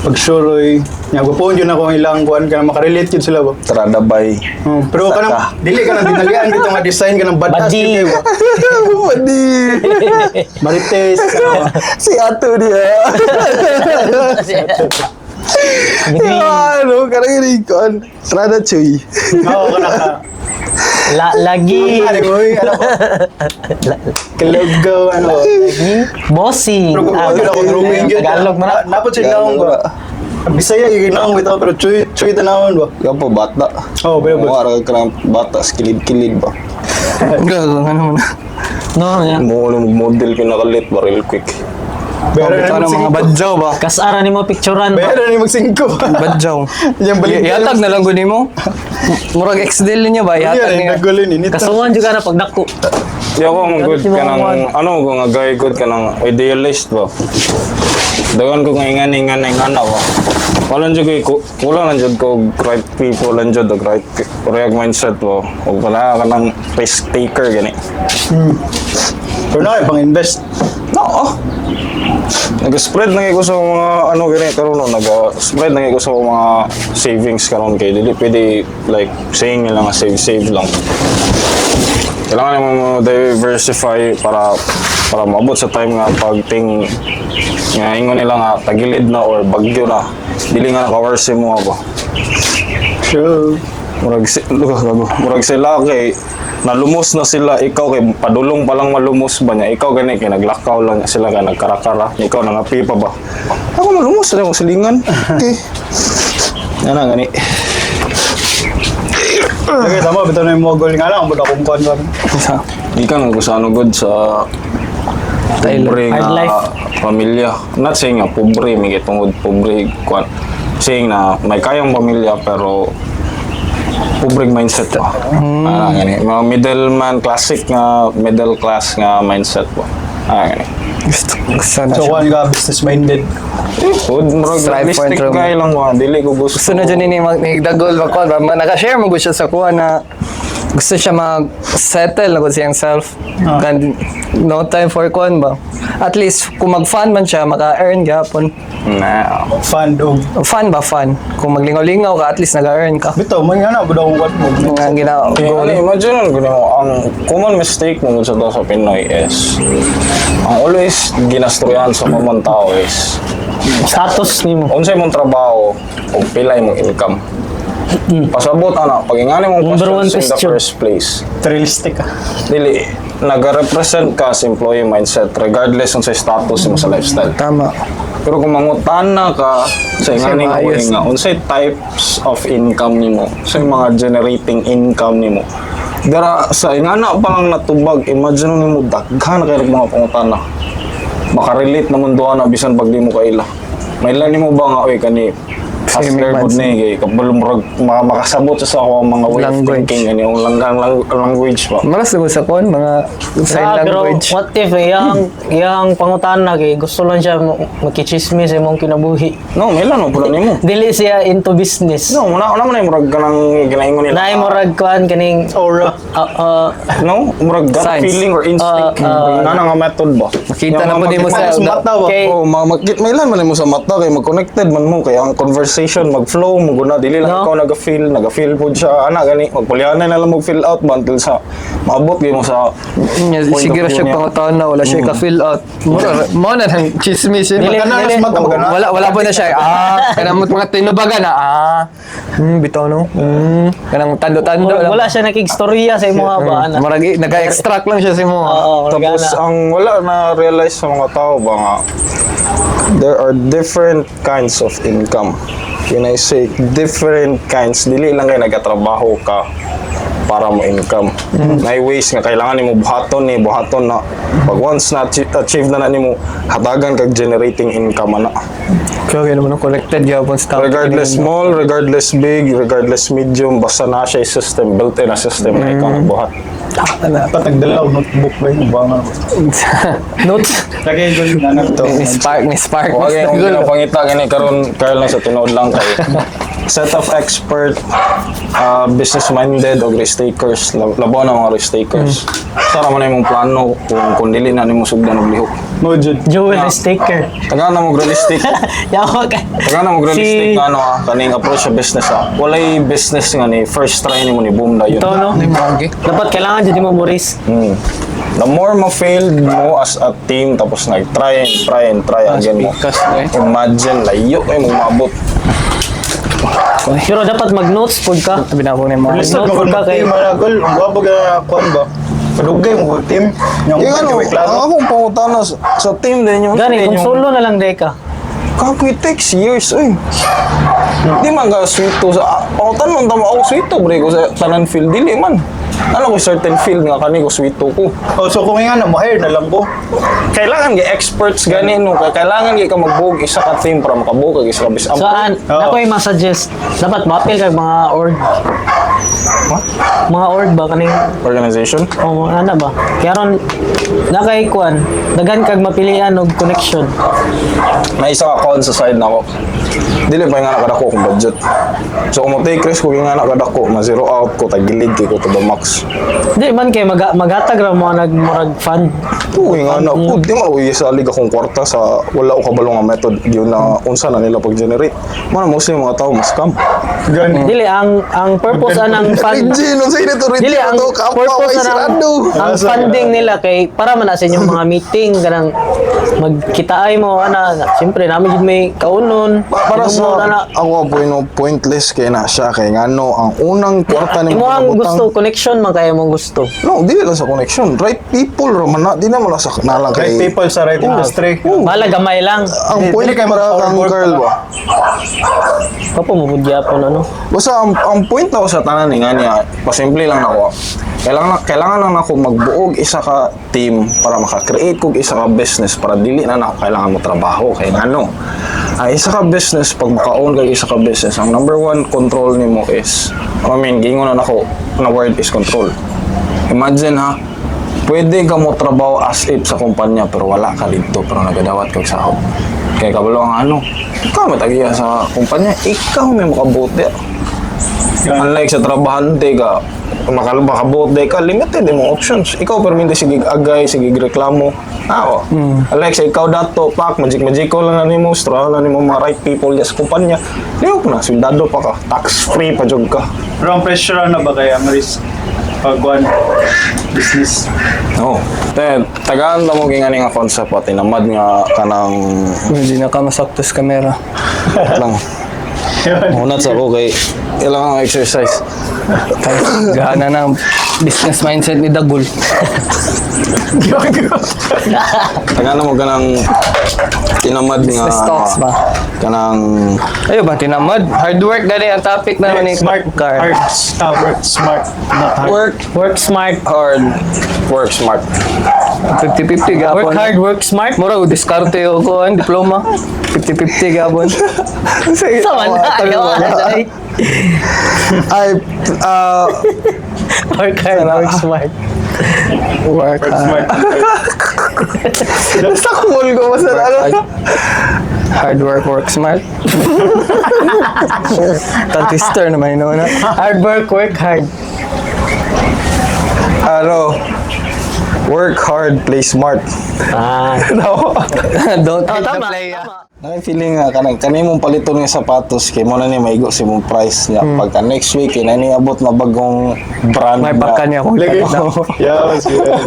pagsuroy, nya gwapoon jud ako ang ilang kuan kana makarelate jud sila ba. Tradabay. Pero Saka. kanang dili kanang dinalian dito nga design kanang badass Badi. jud kayo ba. Badi. Marites ano. Si ato niya. Ano, karang kon. Trada chuy. Oo, kana ka. La, lagi. Ano ko, ano ko. Kaluggaw, ano. Bossing. Pero kung Ah, yun ako drawing yun. Tagalog man na. Napot siya naong ba? Bisaya yung naong bitaw pero chuy chuy tanawon ba? Ikaw po, bata. Oo, pero Mukha ra ka ng bata, sa kilid-kilid ba? Gago, ano mo na. No, yeah. Mo mo model pinakalit ba real quick. Bayaran Ito na na mga magsingko. badyaw ba? Kasara ni mo picturean ba? Bayaran na magsingko. Badyaw. Yung balik. Ihatag na lang gud nimo. Murag ex-deal ninyo ba? Iya, Ihatag niya. nagulin ini. Kasuhan juga na pagdako. Di ako man good Ano si ka ng, mga ano ko nga guy good ka ng idealist ba? Dagan ko nga ingan ingan ingan ba? Wala jud ko kulang lang jud ko og right people lang jud og right mindset ba. Og wala ka ng risk taker gani. Pero na pang invest. No. Oh. Nag-spread na ko sa mga ano gani karon no, nag-spread na ko sa mga savings karon kay dili pwede like saying nila nga save save lang. Kailangan mo mo diversify para para maabot sa time nga pagting nga ingon nila nga tagilid na or bagyo na dili nga naka-worse mo ba. Sure. Murag si, gago. Murag sila kay nalumos na sila ikaw kay padulong pa lang malumos ba niya ikaw gani kay naglakaw lang sila kay nagkarakara ikaw nangapi pa ba ako malumos na akong silingan, okay ana gani. Okay, tama bitaw na yung mogol nga lang ang akong kuan ba. Gikan ko sa ano good sa Thailand. pobre nga Hard life. Pamilya, not saying nga pobre may tungod pobre kwan, saying na may kayang pamilya pero pobre mindset ba. Ah, gani mga middleman, classic nga middle class nga mindset ba, ah gani. Gusto, gusto na So siya. kuan ka business minded. Good, murag Strive for realistic improvement. guy lang ba, dili ko gusto. Gusto na dyan ini magdagol ba kuan ba? Naka-share mo gud siya sa kuan na gusto siya mag-settle na gud siyang self. Ah. Kan no time for kuan ba? At least kung mag-fun man siya, maka-earn gyapon. Nah. Fund og Fun ba fun? Kung maglingaw-lingaw ka, at least nag-earn ka. bitaw man nga na bud akong kuan mo. Nga gina Eh, goal. ano, imagine ano mo, ang common mistake mo sa to sa Pinoy is, ang always ginastoryahan sa common tao is, Status nimo. unsay mong trabaho o pila imong income. Pasabot ana, pag ingani mong Number one questions in the question. first place, Realistic ah. dili nag-represent ka sa employee mindset regardless unsay status mo sa lifestyle. Tama. Pero kung mangutana ka sa ingani nga maayos. way nga unsay types of income nimo, sa mga generating income nimo. Dara sa ingana pa lang natubag, imagine nimo daghan kay mga pangutana. Makarelate na mundo na bisan pag di mo kaila. Maila nimo ba nga oy kani Same hustler pud mindset. ni kay kabalo murag makasabot sa ako ang mga way of Language. thinking ani ang langgang language ba. Maras na sa kuan mga sign Ah, pero language. what if iyang iyang pangutana kay gusto lang siya makichismis sa imong kinabuhi. No, maila no pud nimo. Dili siya into business. No, muna una man ay murag kanang ginaingon nila. Naay murag kuan kaning Aura. No, murag gut Signs. feeling or instinct. Na nga method ba? Makita Yung na po mga nimo makita- sa Sa mata ba? Kay Oh, mga makit may man mo sa mata kay mag-connected man mo kay ang conversation mag-flow mo guna dili lang No? ikaw naga-feel, naga-feel pud siya ana gani magpulyanan na lang mag-fill out ba until sa maabot gyud mo sa Nya, point of siguro view siya niya. pangutaon na wala siya ka-fill out. Mo na nang chismis eh. Dili, Magana dili. sa mata magana. Wala wala po na siya. Ah, kanang mga tinubagan na ah. Bitaw no. Kanang tando-tando murag lang. wala siya nakigstorya sa imong ba ana. Murag naka-extract lang siya sa imo. Oo, murag Tapos ana. ang wala na realize sa mga tao ba nga there are different kinds of income. When I say different kinds, dili lang kay nagatrabaho ka. para mo income. May ways nga kailangan nimo buhaton ni buhaton na pag once na achieve na na nimo, hatagan kag generating income ana. Okay, okay naman ang connected gyapon sa topic. Regardless small, regardless big, regardless medium, basta na siya system, built-in na system na ikaw nagbuhat. Dapat nagdala og notebook ba yung buwangan. Notes. Lagay ko yung anak to. Ni spark, ni spark. Okay, kung ginapangita gani karon, Carl, lang sa tinuod lang kay set of expert, business minded og risk takers, labaw na mga risk takers. Sara man na imong plano kung dili na nimo sugdan og lihok. Mo jud. Joel is taker. Tagaan na mo realistic. Yawa ka. Tagaan na mo realistic Si- nga ano kaning approach sa business ah. Walay business nga ni first try nimo ni boom dayon. Ito, no? Okay. Dapat kailangan dyan mo mo risk. The more ma-failed mo as a team, tapos nag-try and try and try again mo. Speakers, eh. Imagine, layo kayo mong maabot. Pero dapat mag-notes pud ka. Sabi na ako ni mga. Lisod Note mo ka kung kay- team ana gol. Ang gwapo ga kuan ba? Padugay mo kung team. Yung Yung ano, may klaro. ang akong pangutana sa team din yung Gani, kung solo na lang day ka. Kako, it takes years, uy. Di man ka sweet to sa pangutan tama ako sweet to bre ko sa tanan field dili man. Ano ko certain field nga kani ko sweet to ko. Oh, so kung nga na mo hire na lang ko. Kailangan gi experts gani no, kay kailangan gi ka magbuog isa ka team para makabuog kag isa ka business. So, an, Oo. ako yung masuggest, dapat ma-appeal kag mga org. Mga org ba kaning Organization. Oh, ana ba? Kaya ron nakay kuan, daghan kag mapilian og connection. May isa ka con sa side nako. Dili pa nga nakadako kung budget. So kung mo-take risk ko nga nakadako, ma zero out ko tagilid kay ko to the max. Di man kay maghatag ra mo nag murag fund. Uy nga na po, di man uy salig akong kwarta sa wala ko kabalo nga method yun na unsa na nila pag-generate. Mana mostly mga tao mas scam. Gani. Dili ang purpose anang fund. Regine, unsa ini to? Dili Regine ang to kapwa purpose kay anang sirado. ang funding nila kay para man na sa inyong mga meeting kanang magkitaay mo ana, siyempre namin jud may kaunon. Para Inumo, sa ana. ako po no pointless kay na siya kay ngano ang unang kwarta ni Imo ang gusto connection man kay imong gusto. No, dili lang sa connection. Right people ra man na, di na mo lang sa nalang kay Right people sa right industry. Bahala gamay lang. Ang Dili point kay para mag-power kang board girl pa. ba? Kapo mo pud gyapon ano. Basta ang point ako sa tanan ni nga niya, pasimple lang nako. Kailangan lang nako magbuog isa ka team para maka-create kog isa ka business para dili na nako kailangan mo trabaho kay ngano. Ang isa ka business, pag maka-own kag isa ka business, ang number one control nimo is, I mean, gingon na nako na word is control. Imagine ha, pwede ka mo trabaho as if sa kumpanya pero wala ka dito pero nagadawat kag sahod. Kay kabalo ang ano, ikaw may tagiya sa kumpanya, ikaw may makabuti. Unlike sa trabahante ka, makabuti ka, limited imong options. Ikaw perminte sige agay, sige reklamo. Ah, oh. Unlike sa ikaw dato, pak, magic magic ko lang na nimo, straw lang nimo mga right people sa kumpanya. Lihok na, soldado pa ka, tax free pa jud ka. Pero ang pressure na ba kaya ang risk pag one business? No. Te, tagaan na mo gingani nga concept pati tinamad nga kanang Hindi na ka masakto sa kamera. lang. Unat sa ako kay kailangan ng exercise. Gana na ang business mindset ni Dagul. Tagaan na mo kanang tinamad nga Business talks ba? Kanang Ayo ba, tinamad? Hard work gani ang topic naman ni Smart, Carl. hard, work smart, not hard. Work Work smart. hard, work smart. 50-50 gapon. Work hard, work smart. Mura, diskarte ko ang diploma. 50-50 gapon. Sama na. Ayaw, ay. Ay, Work hard, work smart. Work Work hard. smart. Nasa cool ko basta ano. Hard work, work smart. Tantister naman yun, no? Hard work, work hard. Ano, work hard, play smart. Ah. No. Don't Oh, hate the tama. player. Tama. Nay feeling nga kanang kanimong paliton nga sapatos kay mo na ni maigo si mong price niya. Pagka next week kay na niabot na bagong brand May baka niya kung Lagi. ipalit na. Yeah, yeah.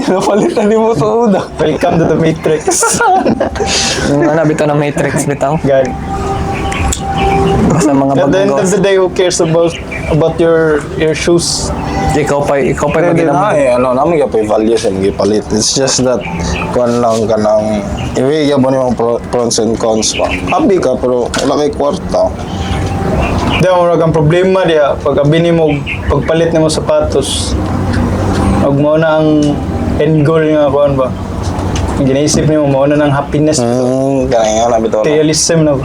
Napalitan nimo tuod. Welcome to the Matrix. Yung ano, bitaw ng Matrix, bitaw. God. Basta mga At the bagong end of goals. the day, who cares about your shoes? Ikaw pa Hindi mag na eh, ano, namin gyud value sa mga palit. It's just that kuan lang kanang iwi gyud mo nimong pros and cons pa. Happy ka pero wala kay kwarta. Di mo ang problema diya pag abi nimo pagpalit nimo sapatos. Og mao na ang end goal nga kuan ba. Ang ginaisip nimo mao na ng happiness. Kanang nga na bitaw na. Materialism na ba.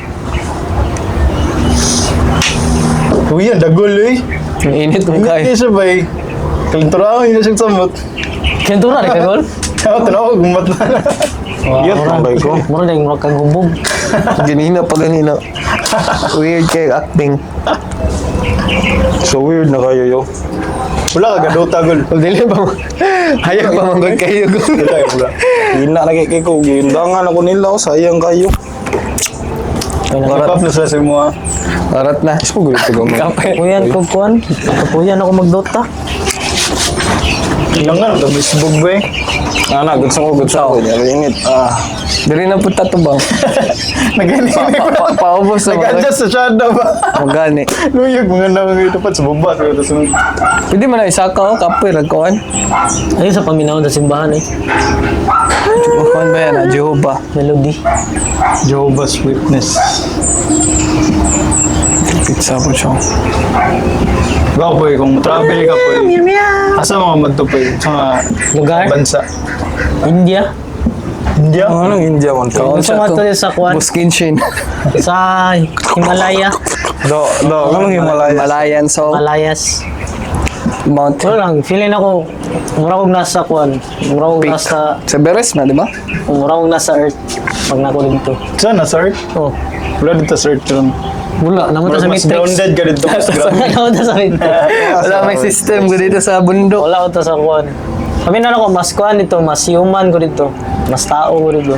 Uy, ang dagol eh. Ang init mo Ingat kayo. niya siya ba eh. Kalintura yun na siyang samot. Kentura rin kagol. Ako, tanaw ko, gumat na. Yun, tambay ko. Mura na yung mura kang hubog. Ganina pa ganina. Weird kayo acting. So weird na kayo yo. Wala ka gadota gol. O dili pa mo. Hayag pa manggod kayo. Wala, wala. Hina na kay ko giundangan ako nila oh, sayang kayo. Keep up na sila sa imo ah. Arat na. So good to go. Kape. Kapuyan ko kuan. Kapuyan ako magdota. Ilang nga, nagmisbog ba eh. Ana, good sa ko, good sa ko. Init. Ah. Dili na punta to bang. Nag-init Pa, paubos na mga. Nag-adjust sa shadow ba? Magani. Luyag, mga nang ito pa sa baba. Sa sunod. Pwede man na isaka oh, kapoy ragkuan. Ayun sa paminaw sa simbahan eh. Kuan ba yan? Ah, Jehovah. Melody. Jehovah's Witness. Pizza po siya. Ikaw po eh, kung travel ka po eh. Asa mga magto po eh? Sa mga Lugar? bansa. India. India? Anong India man to? Gusto mo to sa kuan. Buskinshin. Sa Himalaya. Do, do, anong Himalaya? Himalayan salt. Himalayas. Mount. Wala lang, feeling ako, mura kong nasa kuan. Mura kong Peak. nasa, Sa Everest na, di ba? mura kong nasa earth. Pag nako dito. Saan na, sir? Oh. Wala dito, sir. Ron. Wala, naman ta sa Mas Matrix. grounded ka dito. Mas grounded. Wala ta sa Matrix. Wala may system ko dito sa bundok. Wala ko ta sa kuan. Kami na ako, mas kuan dito, mas human ko dito. Mas tao ko dito.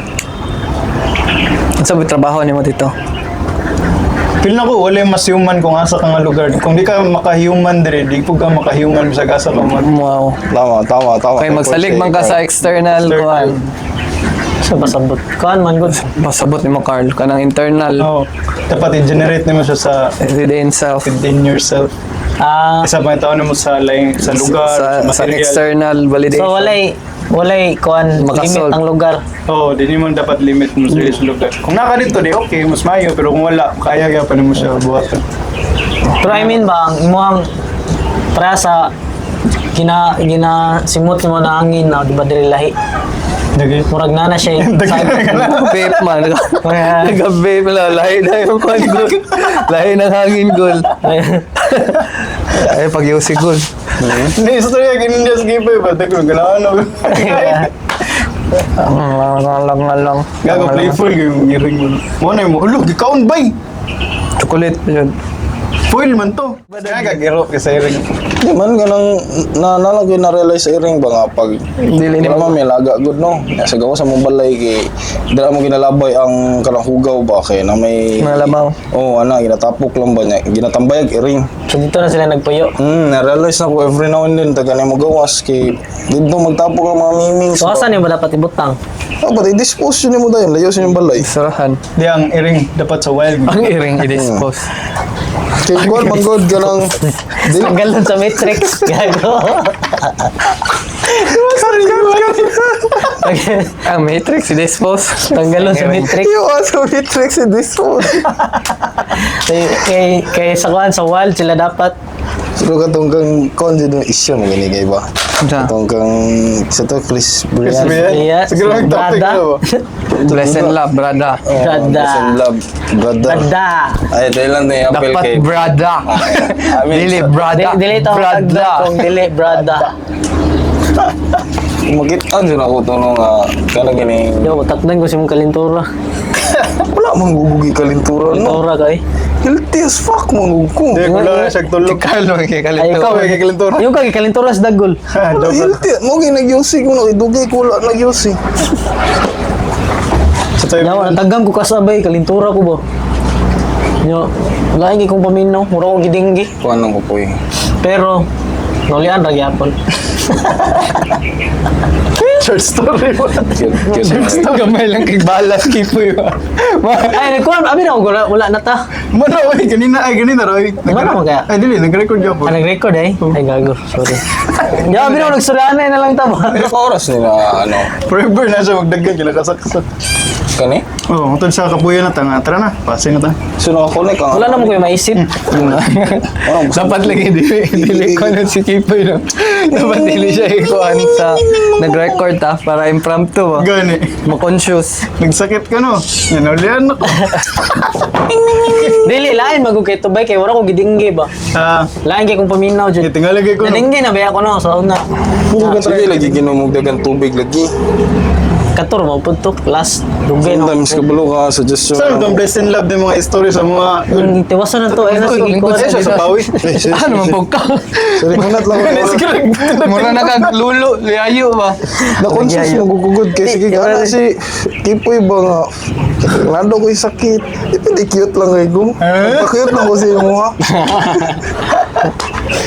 Sa trabaho nimo dito? Feel na ko, wala yung mas human kung asa ka nga lugar. Kung di ka makahuman dire, di po ka makahuman bisag asa ka man. Wow. Tama, tama, tama. Kay magsalig man ka sa external External. kuan. Sa pasabot. Kuan man good. Pasabot nimo Carl kanang internal Oo. Dapat i-generate nimo siya sa within self within yourself. Ah, Isa pa tao mo sa laing, sa lugar, sa, sa material. external validation. so walay kuan limit Makasolve. ang lugar. Oo, di mo dapat limit mo sarili sa lugar. Kung naka dito, di okay, mas mayo. Pero kung wala, kaya kaya pa nimo siya buhaton. Pero I mean ba, ang imuhang para sa gina gina simot mo na hangin na di ba diri lahi. Dagi. Murag na na siya. eh. Vape man. Nag-vape lang. Lahi na yung kwan gol. Lahi ng hangin gol. Ay, pag yosi gol. Hindi, istorya, ganun niya sa giveaway ba? Teka, ganahan ako. Lang, lang, lang, lang. Gago, playful yung ngiring mo. Mo na yung mo, ulo, gikaon bay! Chocolate. Yun. Foil man to. Kaya kagiro kasi ring. Di man ganang na na lang ko na-realize iring ba nga pag Dili ni wala man may laga good no. Sa gawa sa mong balay kay dira mo ginalabay ang kanang hugaw ba kay na may Mga labaw. Oh, ana ginatapok lang ba niya ginatambayag iring. So dito na sila nagpuyo. Na-realize na ko every now and then taga na mo gawas kay didto magtapok ang mga mimings. So asa ni ba dapat ibutang? Dapat i-dispose yun mo dayon layo sa inyong balay. Sarahan. Di ang iring dapat sa wild. Ang iring i-dispose. Kay kuan man god ganang dili Tanggal lang sa Matrix. Gago. Ang Matrix i-dispose. Tanggal lang sa Matrix. Yung aso matrix i-dispose. Kay, kay, kay sa kuan sa wild sila dapat. Pero katong kang kon dito isyo mo gani kay ba? Unsa? Katong kang sa to Chris Chris Brian. Brian. Yeah, Siguro ang topic brada. na ba? Bless and love, brada. Oh, Brada. Bless and love, brother. Brada. Ay, dahil lang na yung apel Dapat kay... brada. I mean, Dili brada. Dili to Brada. kung dili brada. Makitaan dyan ako ito nung kanang gini. Yo, takdan ko si mong kalintura. Wala mang gugugi kalintura, no? Kalintura kay. Healthy as fuck mang gugu. Di, wala na siya tulog. Carl man kay Ay, kalito. ikaw. Ikaw, kay kalintura. Yung kay kalintura sa dagol. Ha, Wala, joke lang. healthy. Mo ginagyusi ko na, idugay ko wala nagyusi. Sa tayo. Yawa, natagam ko kasabay kalintura ko ba. Yo, lain kong paminaw, mura ko gidinggi. Kuha nang kupoy. Pero nulian ra gyapon. Short story mo. Cute, cute. Gamay lang kay balas kipoy ba. Ay, nagkuhan, abi na ako, wala, wala na ta. Mano, ay, ganina, ay, ganina, Roy. Wala mo kaya? Ay, dili, nag-record ka po. Ah, nag-record eh. Ay, gago, sorry. Yo, abi na ako nagsulaan na lang ta ba. Pila ka oras nila, ano? Forever na siya magdagdag, kinakasaksak. Kani? Oh, utod sa kapuya na ta nga. Tara na, passing na ta. So nakakonek ang Wala naman ko yung maisip. Dapat lagi dili dili ko nun si Kipoy no. Dapat dili siya ikuan sa nag-record ta para impromptu ba. Gani. Ma-conscious. Nagsakit ka no. Nanulian ako. Dili, lain magug kay tubay kay wala ko gidinggi ba. Ah, Lain kay kung paminaw jud. tingala kay ko. no. Nadinggi na ba ako no sa una. Sige lagi ginumugdagan tubig lagi. Kator mo pud to last dugay no. Sometimes kabalo ka suggestion. Saan itong blessed and love ng mga story sa mga Tiwasan na to eh na sige ko. Eh, siya sa bawi. Eh, sorry, Ano man pug ka? Sorry, kunat lang ako. Mura na kag lulo, liayo ba? Na-conscious mo gugugod kay sige ka na si Kipoy ba nga. Nando ko'y sakit. Di pwede cute lang kay ko. Pa-cute lang ko sa imo ha.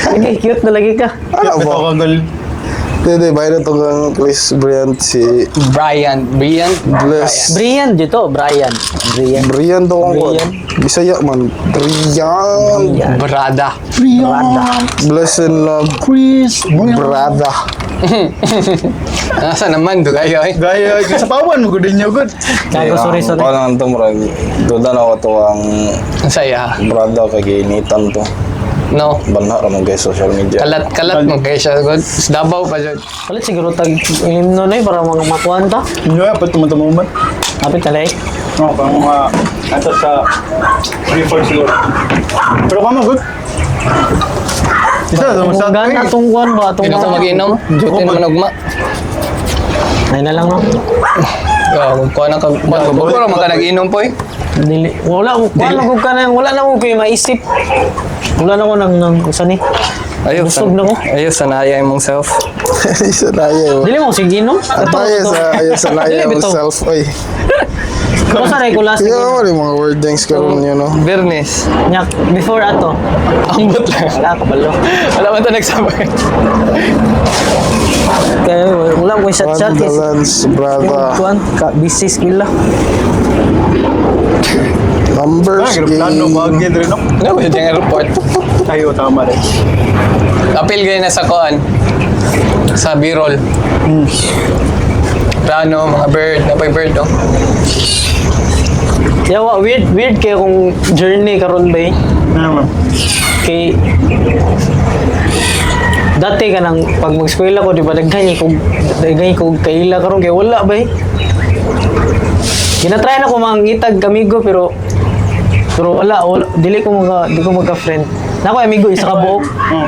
Okay, cute na lagi ka. Ano Ito ba? ka, girl. Hindi, bayad to kang Chris Bryant si Brian, Brian, Bless. Brian dito, Brian. Brian. Brian to kang kuwan. Brian. Bisaya man. Brian. Brian. Brada. Brada. Bless and love. Chris. Brother. Nasa naman do kayo eh. Gaya, sa pawan mo gud niyo gud. Kaya ko sorry sorry. Parang to murag. Duda na ako to ang Ang saya. brother kay ginitan to. No. Banha ra man kay social media. Kalat kalat mo kay siya god. Sa Davao pa jud. Palit siguro tag himno na eh, para mga makuan ta. Inyo pa tumatumo man. Kapit talay. No, pang mga ato sa 3-4 siguro. Pero kamo good. Isa sa Kung gana atong kuan ba atong Hindi na ko mag-inom. Duty naman ugma. Ay na lang no. Oh, kuha na ka. Kuha man ka nag-inom po eh. Dili wala ko kuan lang ka na wala na ko kayo maisip. Wala na ko nang nang usan ni. Ayaw, Busog na ko. Ayaw, sanaya imong self. Isa na yun. Dili mo sige no. Ayaw sa ayaw sa Dili ayaw bitaw. self oy. Pero sa ko last Kaya wala yung mga wordings karon yun no. Bernes. Nyak before ato. Ambot lang. Wala ka balo. Wala man to nagsabay. Kaya wala ko chat chat. Condolence, brother. Kuan ka busy sila. Numbers Ah, plano game. bagay diri no. Ano ba yung airport? Ayo tama rin. Apil kayo na sa koan. Sa B-roll. Plano, mga bird. Napay bird, no? Yawa weird weird kay kung journey karon ba eh. Ano man? Kay dati ka nang pag mag-eskwela ko di ba daghan ko kaila karon kay wala ba eh. Ginatry na ko mangitag kamigo pero pero wala, wala dili ko mga di ko magka-friend. Nako amigo isa ka buok. Oh.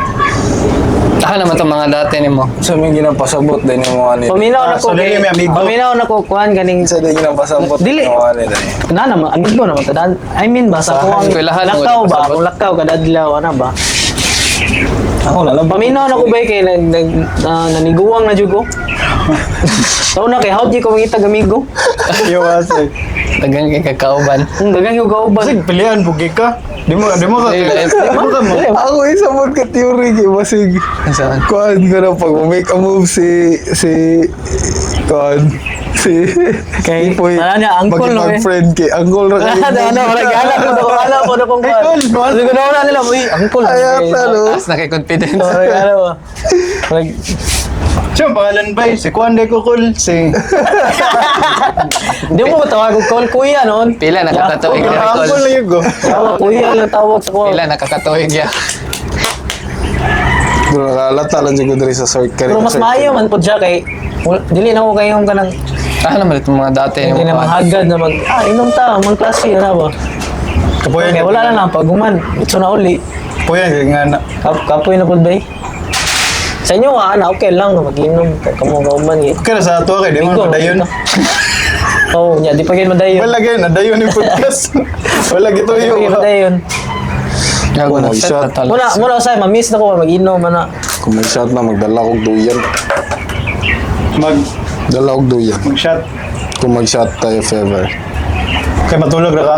Taka naman itong mga dati ni mo. Sa may ginapasabot din yung mga nila. Paminaw Ah, na ko so dili kay may amigo. paminaw na ko kuan ganing Sa din ginapasabot Dili. yung mga nila. na naman amigo naman tadan. I mean ba sa ko ang Eskwelahan, lakaw wala ba pasabot. akong lakaw kada adlaw ana ba. Ako na lang. Paminaw na ko ba kay nag, nag naniguwang na jud ko. Tao na kay how di ko mangitag amigo. Yo ase. Dagan kay kakauban. Ang dagang yung kauban. Kasi pilihan bugi ka. Di mo ka. Dili. Di mo ka mo. Ako isabot ka theory kay basig. Saan? Kuan ka na pag make a move si si kuan si Kay- Ipoy, wala niya, angkol, no, eh. friend kay angkol ra kayo. Ano, ano, wala gala ko na wala po na kung kuan. Sabi ko na wala nila, uy, angkol. Ay, ano? Taas na kay confidence. Wala gala ba. Like, Siya ang pangalan ba? Si Kuan de Kukul, si Di mo ko tawag og call kuya noon. Pila nakakatuig na Angkol recall. na yun go. Tawag kuya lang tawag sa ko. Pila nakakatuig ya. Doon nakalata lang jud ko diri sa circle. Pero mas maayo man po siya kay dili na ko kayong kanang Ah, naman itong mga dati ni hindi mo. na mahagad na mag inom ta mag klase na ba. Kapoy Okay, wala na lang pag human, ito na uli. Kapoy nga na. Kapoy na pud bay. Sa inyo ah, na okay lang no mag-inom kamo kauban eh. Kaya sa ato kay di mo madayon. Oh, nya di pa gyud madayon. Wala gyud nadayon yung podcast. Wala gito Di pa yung. gyud madayon. Gago Oh na my set shot. na talo. Muna, muna usay, ma-miss na ko mag-inom ana. Kung may shot na magdala kog duyan. Mag Dala og duyan. mag shot. Kung mag-shot tayo if ever. Kay matulog ra ka.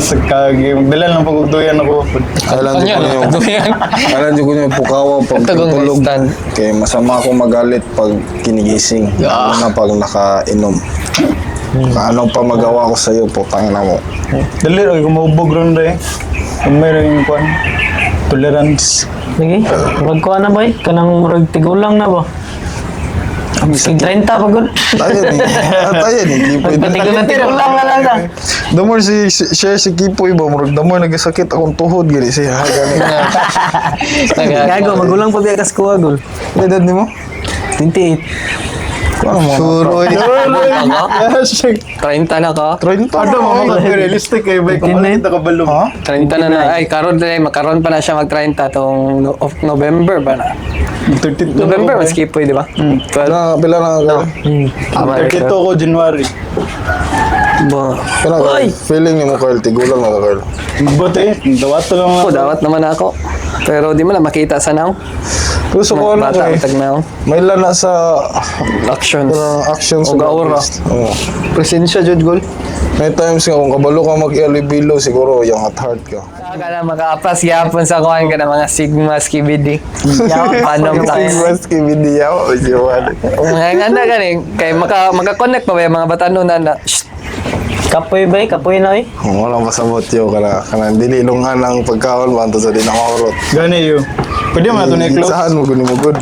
Sa kagi magdala lang pagugduyan ako. Alam Ano ko yan? na yung Duyan. Alam ko na yung pukawa pag Tagong tulog. stand. Kay masama ako magalit pag kinigising. Lalo na pag nakainom. Ano pa magawa ko sa'yo, putang ina mo. Dali ra kay kumahubog ron re. Kung mayroon yung kuan tolerance. Sige, murag kuha na ba eh? Kanang murag tigulang na ba? Sige, 30 pa gud. Tayo ni. Tayo ni Kipoy. Patigo na tigulang na lang ta. The more si share si Kipoy ba, murag the more nagasakit akong tuhod gani siya. Ha, gani. Gago, magulang pa biya kas kuha gol. Edad nimo? 28. Kuno mo. Suroy. Yes. 30 na ka? 30. Ano mo mga realistic kay bay kung wala kita kabalo. Ha? 30 na na. Ay, karon na makaron pa na siya mag 30 tong of November ba na? 32. November mas Kipoy, di ba? 12. Pila pila na ka? Tama. 32 ko January. Ba. Pila ka? Feeling nimo Carl, tigulang na ka Carl. But eh, dawato lang Ako, dawat naman ako. Pero di mo na makita sa now. Pero sa kuno Bata, kay tag now. may lana sa Actions. Actions. O gaura. Oo. Presensya, jud gol. May times nga kung kabalo ka mag-alibilo siguro yung at heart ka. Ka na makaapas gyapon sa kuan ka na mga Sigma Skibidi. Panom tax. Sigma skibidi yaw o si Juan. Mga nga na gani kay maka-connect pa ba yung mga batanon na na. Shh, Kapoy ba eh? Kapoy na eh. Kung walang pasabot yo kana kana dili lungan ang pagkaon ba sa di na mahurot. Gani yo. Pwede man ato ni close. Saan mo guni mo good.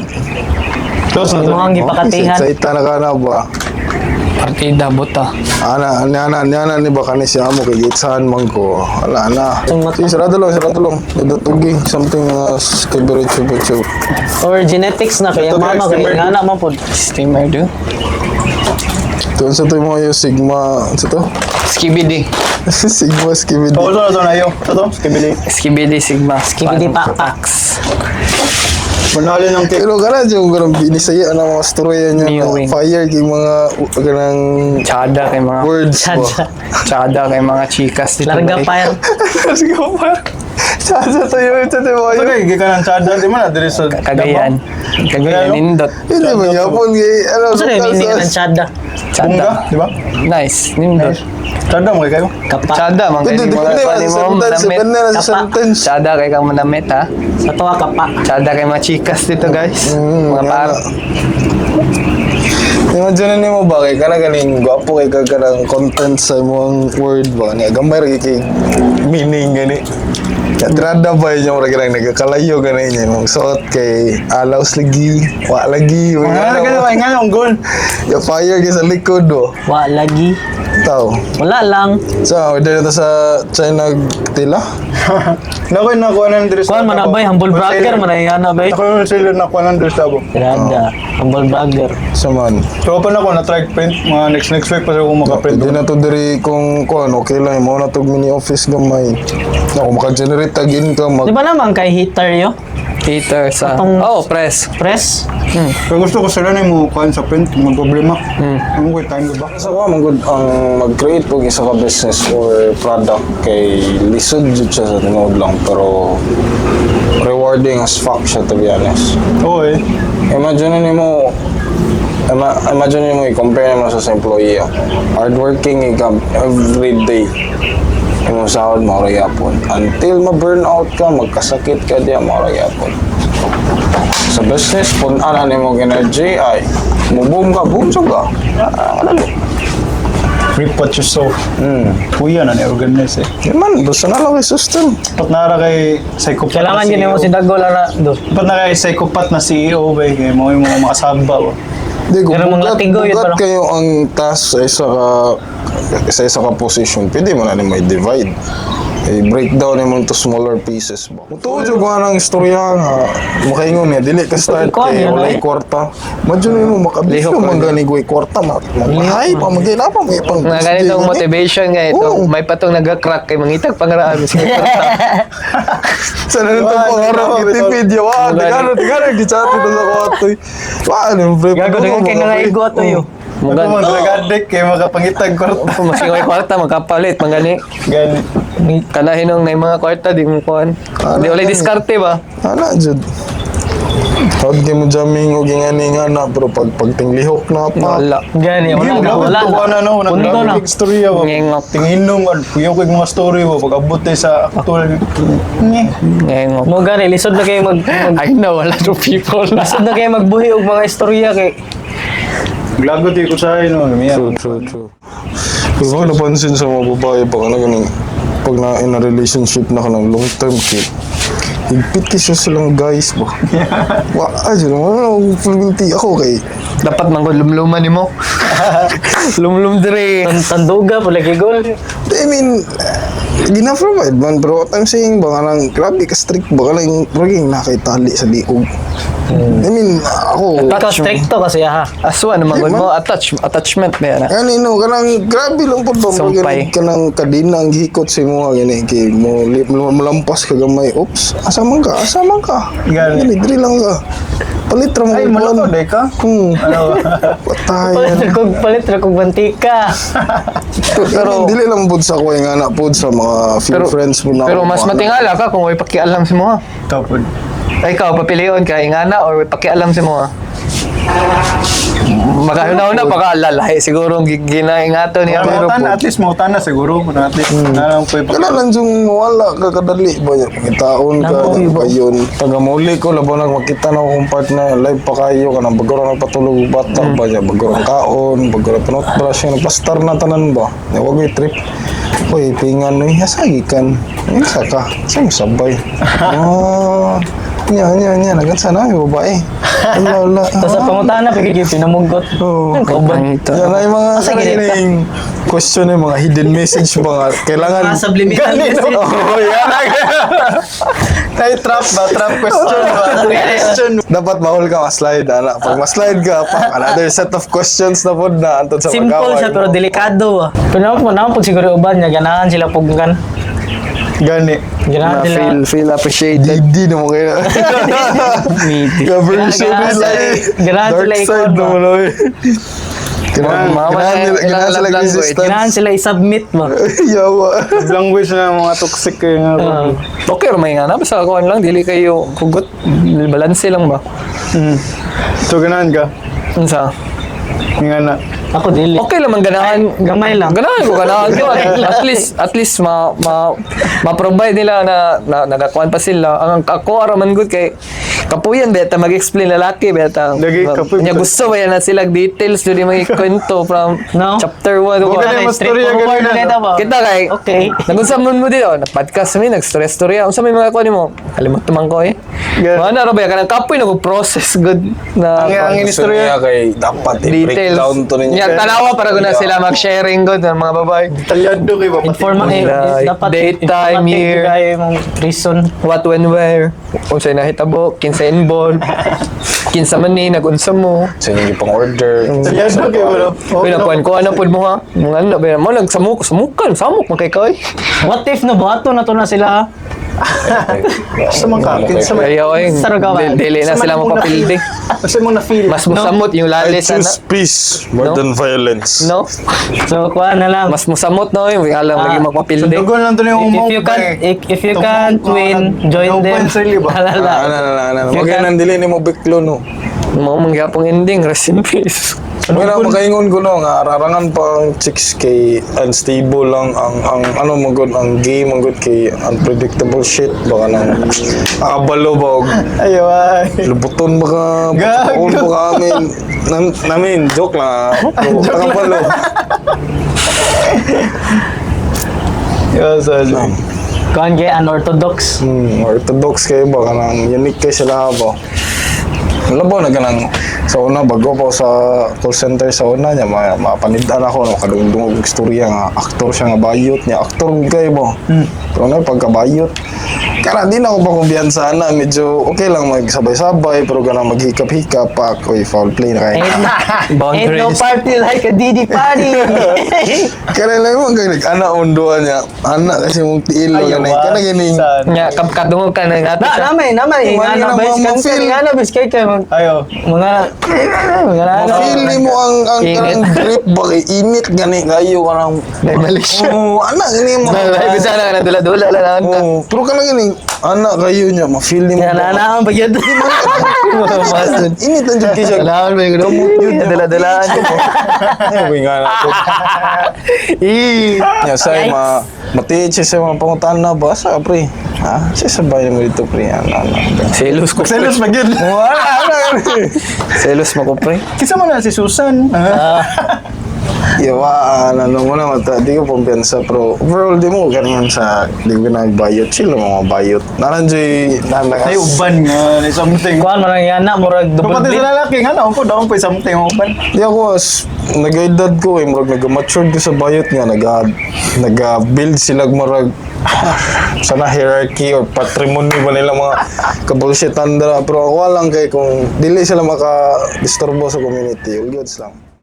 Close na to. Yung mga gipakatihan. Sa ita na ka na ba? Partida buta. Ana, ana, ana, ana, ana, ni ba kani siya mo kay gitsahan man ko. Ala, ana. Itong mata. Sige, sarado lang, sarado lang. Tugi, something kay Berecho. Or genetics na kaya Ito, mama guys, kaya nga na man pod. Steamer do. Tuon sa to yung mga yung Sigma, ano sa to? Skibidi. Sigma skibidi. Pauso na to na yo. Ito, skibili. Skibidi Sigma. Skibidi Panom pa, pa. tax. Manalo ng cake. Pero kana yung ganang binisaya ang mga storya niya na Mewing. fire kay mga ganang Chada kay mga words ba. Chadja. Chada kay mga chikas dito. Larga bay. fire. Larga fire. Chadja to yun, sa tiba Ito yun. kay gikan ang chada di man na diri sa Cagayan. Cagayan nindot. Hindi ba yapon kay ano Ano na meaning ng chadda? Chada. Bunga, di ba? Nice. Nindot. Chada mo kay kayo. Kapa. Chada man Hindi, kay depende mga ba kuan sa mo sentence, manamit. depende na sa Kapa. sentence. Chada kay kang manamit ha. Sa tuwa kapa. Chada kay mga chikas dito guys. Mga nga par. na. Imagine nimo ba kay kana ganing gwapo kay ka kanang content sa imong word ba niya gamay ra kay meaning gani. Katrada ba yun yung murag kanang nagkakalayo gani niya imong suot kay alaws lagi, wa lagi, wa Nga nga na nga nga ang goal. Ya fire kay sa likod do. Wa lagi. Tao. Wala lang. So, order na to sa China tila. Nakoy nakuha na diri sa Kuan man na bay, humble bragger man ay ana bay. Ako yung seller nakuha ng diri sa Davao. Tirada. Humble bragger. Sa man. So pa na ako na try print mga next next week pa sa akong makaprint. Pwede na to diri kung kuan okay lang mo na tog mini office gamay. Ako maka-generate tag income mag Di ba naman kay heater yo? Heater sa... Atong- Oh, press. Press? Pero gusto ko sila na yung kuan sa print, mga problema. Ano ko time ba? Sa kuha, man gud ang mag-create og isa ka business or product kay lisod jud siya sa tinuod lang pero rewarding as fuck siya to be honest. Oo eh. Imagine nimo imagine nimo i-compare nimo sa employee. Ah. Hardworking ikaw every day. Imong sahod mao ra gyapon. Until ma-burn out ka, magkasakit ka diya mao ra gyapon. Sa business, pun-an nimo og energy ay mo-boom ka, boom jud ka. Ah, dali. Reap what you sow. Kuya na ni organize eh. Di man, basta na lang kay system. Dapat nara kay psychopath Kailangan na yun mo CEO. si Dagol ana do. Dapat na kay psychopath na CEO ba eh. Kay mo yung mga makasaba ba. Di, kung Pero mga bugat, latigo yun, bugat parang- kayo ang task sa isa ka position, pwede mo na nimo i-divide. I-break down nimo into smaller pieces ba. Kung tuod yung kuha ng istorya nga, makaingon niya, dili ka start Ikaw, kay yun, walay eh. kwarta. Imagine mo, makabisyo Lihok man ka. gani goy kwarta, magmahay pa, magila pa, may pang Mga ganitong motivation nga ito. Oo. May patong nag-crack kay mangitag pangaraan. Sige, kwarta. Sa na nito pangarap, gitipid ya, wah, tigano, tigano, gichat ito sa kwarto. Wah, ano, pre, Gago dagan kay nangaigo ato yo. Ako Mugan. mga drug addict kay makapangitag kwarta. Kung masingoy kwarta, makapalit, mangani. Gani. Kanahinong na yung mga kwarta, di mo kuhan. Di walay diskarte ba? Ana, jud. Tawag kayo mo jamming o gingani nga na, pero pag pagtinglihok na pa. Wala. Gani wala na wala Wala na. na no, Punto na. naggrabe istorya ba. Ngengok. Tinginom at puyo ko yung mga story ba pag abot tayo sa actual. Nye. Ngengok. Mo gani lisod na kayo mag I know a lot of people na. lisod na kayo magbuhi og mga istorya kay Glagot ko sa no. Lumiya. True, true, true. Pero kung napansin sa mga babae pa ka na ganun, pag na in a relationship na ka ng long term kid, higpit kasi silang guys ba? Wa, ay, sila, wala na akong pulminti ako kay Dapat man ko lumluman nimo. Lumlum dire. Tanduga po lagi gol. I mean, gina-provide man, bro. What I'm saying, baka lang, grabe ka strict, baka lang, bro, nakitali sa liog. I mean, ako, Ikaw stricto kasi ha. Aswa naman gud mo attachment ba yan? Gani no, kanang grabe lang po ba bro, Sumpay. gani kanang kadena ang gihikot sa imo gani kay mo molampas ka gamay. Oops, asa man ka? Asa man ka? Gani. Gani diri lang ka. Palit ra mo. Ay, malakaw day ka? Ano? Patay. Palit ra kog mantika. Pero dili lang pud sa ko nga na pud sa mga few friends mo na. Pero ako, mas ana. matingala ka kung way pakialam sa mo. Tapod. Ay, ikaw, papilion ka, ingana or way pakialam sa mo. Makahuna-una, baka lalahi siguro ang ginaingato niya. Pero at least mautan na siguro. At least na lang po Kana lang yung wala ka kadali ba niya. Pangitaon ka Namo, iba. kayon. Taga muli ko labo nag makita na akong partner live pa kayo kanang bago ra nagpatulog og bata ba niya, bago ra kaon, bago ra toothbrush nga nagpastar na tanan ba. Nya wa ko'y trip. Uy, pingan oy, asa gikan? Isa ka. Sa mo sabay. Oh. Nya nya nya nagansa na yung babae. Wala wala. Tapos sa pangutana pagiging pinamuggot. Oo. Kauban. Yan ay mga Asa gid ka? kanining question yung mga hidden message ba nga kailangan Mga subliminal message. Oo, yan. Ay, trap ba? Trap question ba? Trap question. Dapat mahul ka maslide, ana. Pag maslide ka, pa, another set of questions na pod na antod sa Simple mag-away siya pero mo. delikado ah. Pero naman po siguro uban niya ganahan sila puggan. Gani. Ganahan sila. Feel, feel appreciated. Di na mo kayo. Version Ganahan is like, ganahan dark sila side ikaw na ba? mo eh. Ganahan Mama, ganahan nila, ilang ganahan sila love language. resistance. Ganahan sila i-submit ba? Yawa. Language na mga toxic kayo nga. Ah. Okay, may nga na. Basta ako lang, dili kayo hugot. Balanse lang ba? So, ganahan ka? Unsa? Nga na. Ako dili. Okay lang man ganahan. Gamay lang. Ganahan ko, ganahan ko. At least ma-provide nila na nagakuan pa sila. Ang ako ara man gud kay kapuyan beta mag-explain lalaki beta. Lagi, kapuy. Nya gusto ba yan na sila details jud yung mga kwento from No? chapter 1. Huwag ka na Ay, mas storya straightforward ganina, na no? kita ba? Kita kay Okay. Nagunsa man mo dito, nag-podcast mi, nag-story-storya. Unsa may mga kuan nimo? Kalimot man ko eh. Yeah. Mga na ra ba kanang kapoy nag-process good na Ang Gusto istorya. niya kay dapat details. i-breakdown to ninyo. Nya tanawa para guna sila mag-sharing good ng mga babae. Talyado kayo ba? Informative. Like, Dapat date, time, informative year. kayo yung reason. What, when, where, unsay nahitabo, kinsa involved, kinsa man ni, nagunsa mo. Sa inyo pang order. Talyado kayo ba? Uy, nakuan ko, ano pod mo ha? Mga ano, ba mo, nagsamuk, samukan, samok, man kay koy. What if nabuhato na to na sila ha? Sa mga kapit, sa mga... Kaya, oy, Sa rugawan. dili na sila mapapildi. Sa mong na-feel. Mas musamot yung I lalis, ana. choose peace more No? than violence. No? So kuha na lang. Mas musamot no, yung alam, Ah, lagi magpapildi. Dugon lang to na yung If you can't if you can't win, join them. Ba? Alala. Ah, na, na, na, na. If you Wag can't- yan ang dili ni mo biklo, no. Mao mangyapong ending, rest in peace. Wala makaingon ko no nga rarangan pa ang chicks kay unstable lang ang ano mo gud ang game mo gud kay unpredictable shit baka nang akabalo ba og Ayaw ay. lubuton baka Gago. patuon baka amin namin joke lang ah. Pero takabalo. Yeah, sorry. Kuhan kay unorthodox. Orthodox kayo ba kanang unique kay sila ba. Wala ba na kanang sa una bago pa ako sa call center sa una niya mapanid-an ako no kadungdungog og istorya nga aktor siya nga bayot niya aktor gud kayo ba. Pero na pagkabayot kana di na ako pa kumpiyansa na medyo okay lang magsabay-sabay pero kanang maghikap-hikap pa oy foul play na kayo. Ain't no Boundaries. party like a DD party. Kana lang mo kay ana unduan niya ana kasi mong tiil Ayaw, kanay kana gining Saan? Nya, kadungog ka na nga. Na namay namay Mga nga na na bes mga kan ma-feel. nga na bes kay kay Ayaw. mga mga Ma-feel nimo ang Init. kanang grip ba kay init gani kayo kanang May mali siya. Oo, anak ini mo. Bisa na na dula-dula lang na. Oo, pero kanang ini anak kayo niya ma-feel nimo. na na ang bagyad. Init ang jud kay siya. Alam mo yung dula-dulaan. Ay, uy nga na ako. Ih. Ya, say ma matiit siya sa mga pangutan na ba sa pre. Ha? Siya sabay mo dito pre. Ano, ano. Selos ko. Selos pa gyud. Wala, wala. Selos mo ko pre. Kisa mo na si Susan. Ah. Yawaan, ano mo na mata, di ko kumpiyansa, pero overall di mo ganyan sa, di ko nagbayot, chill lang mga bayot. Naranjoy, nanakas. Ay, uban nga, ni something. Kuan man ang yana murag Kung double pati blade. sa lalaki, nga na, po, daon po something, uban. Di ako as nag-edad ko eh, murag nag-matured ko sa bayot nga, naga-build sila murag sana hierarchy or patrimony ba nila mga kabullshit tandra, pero ako lang kay kung dili sila maka-disturbo sa community, all goods lang.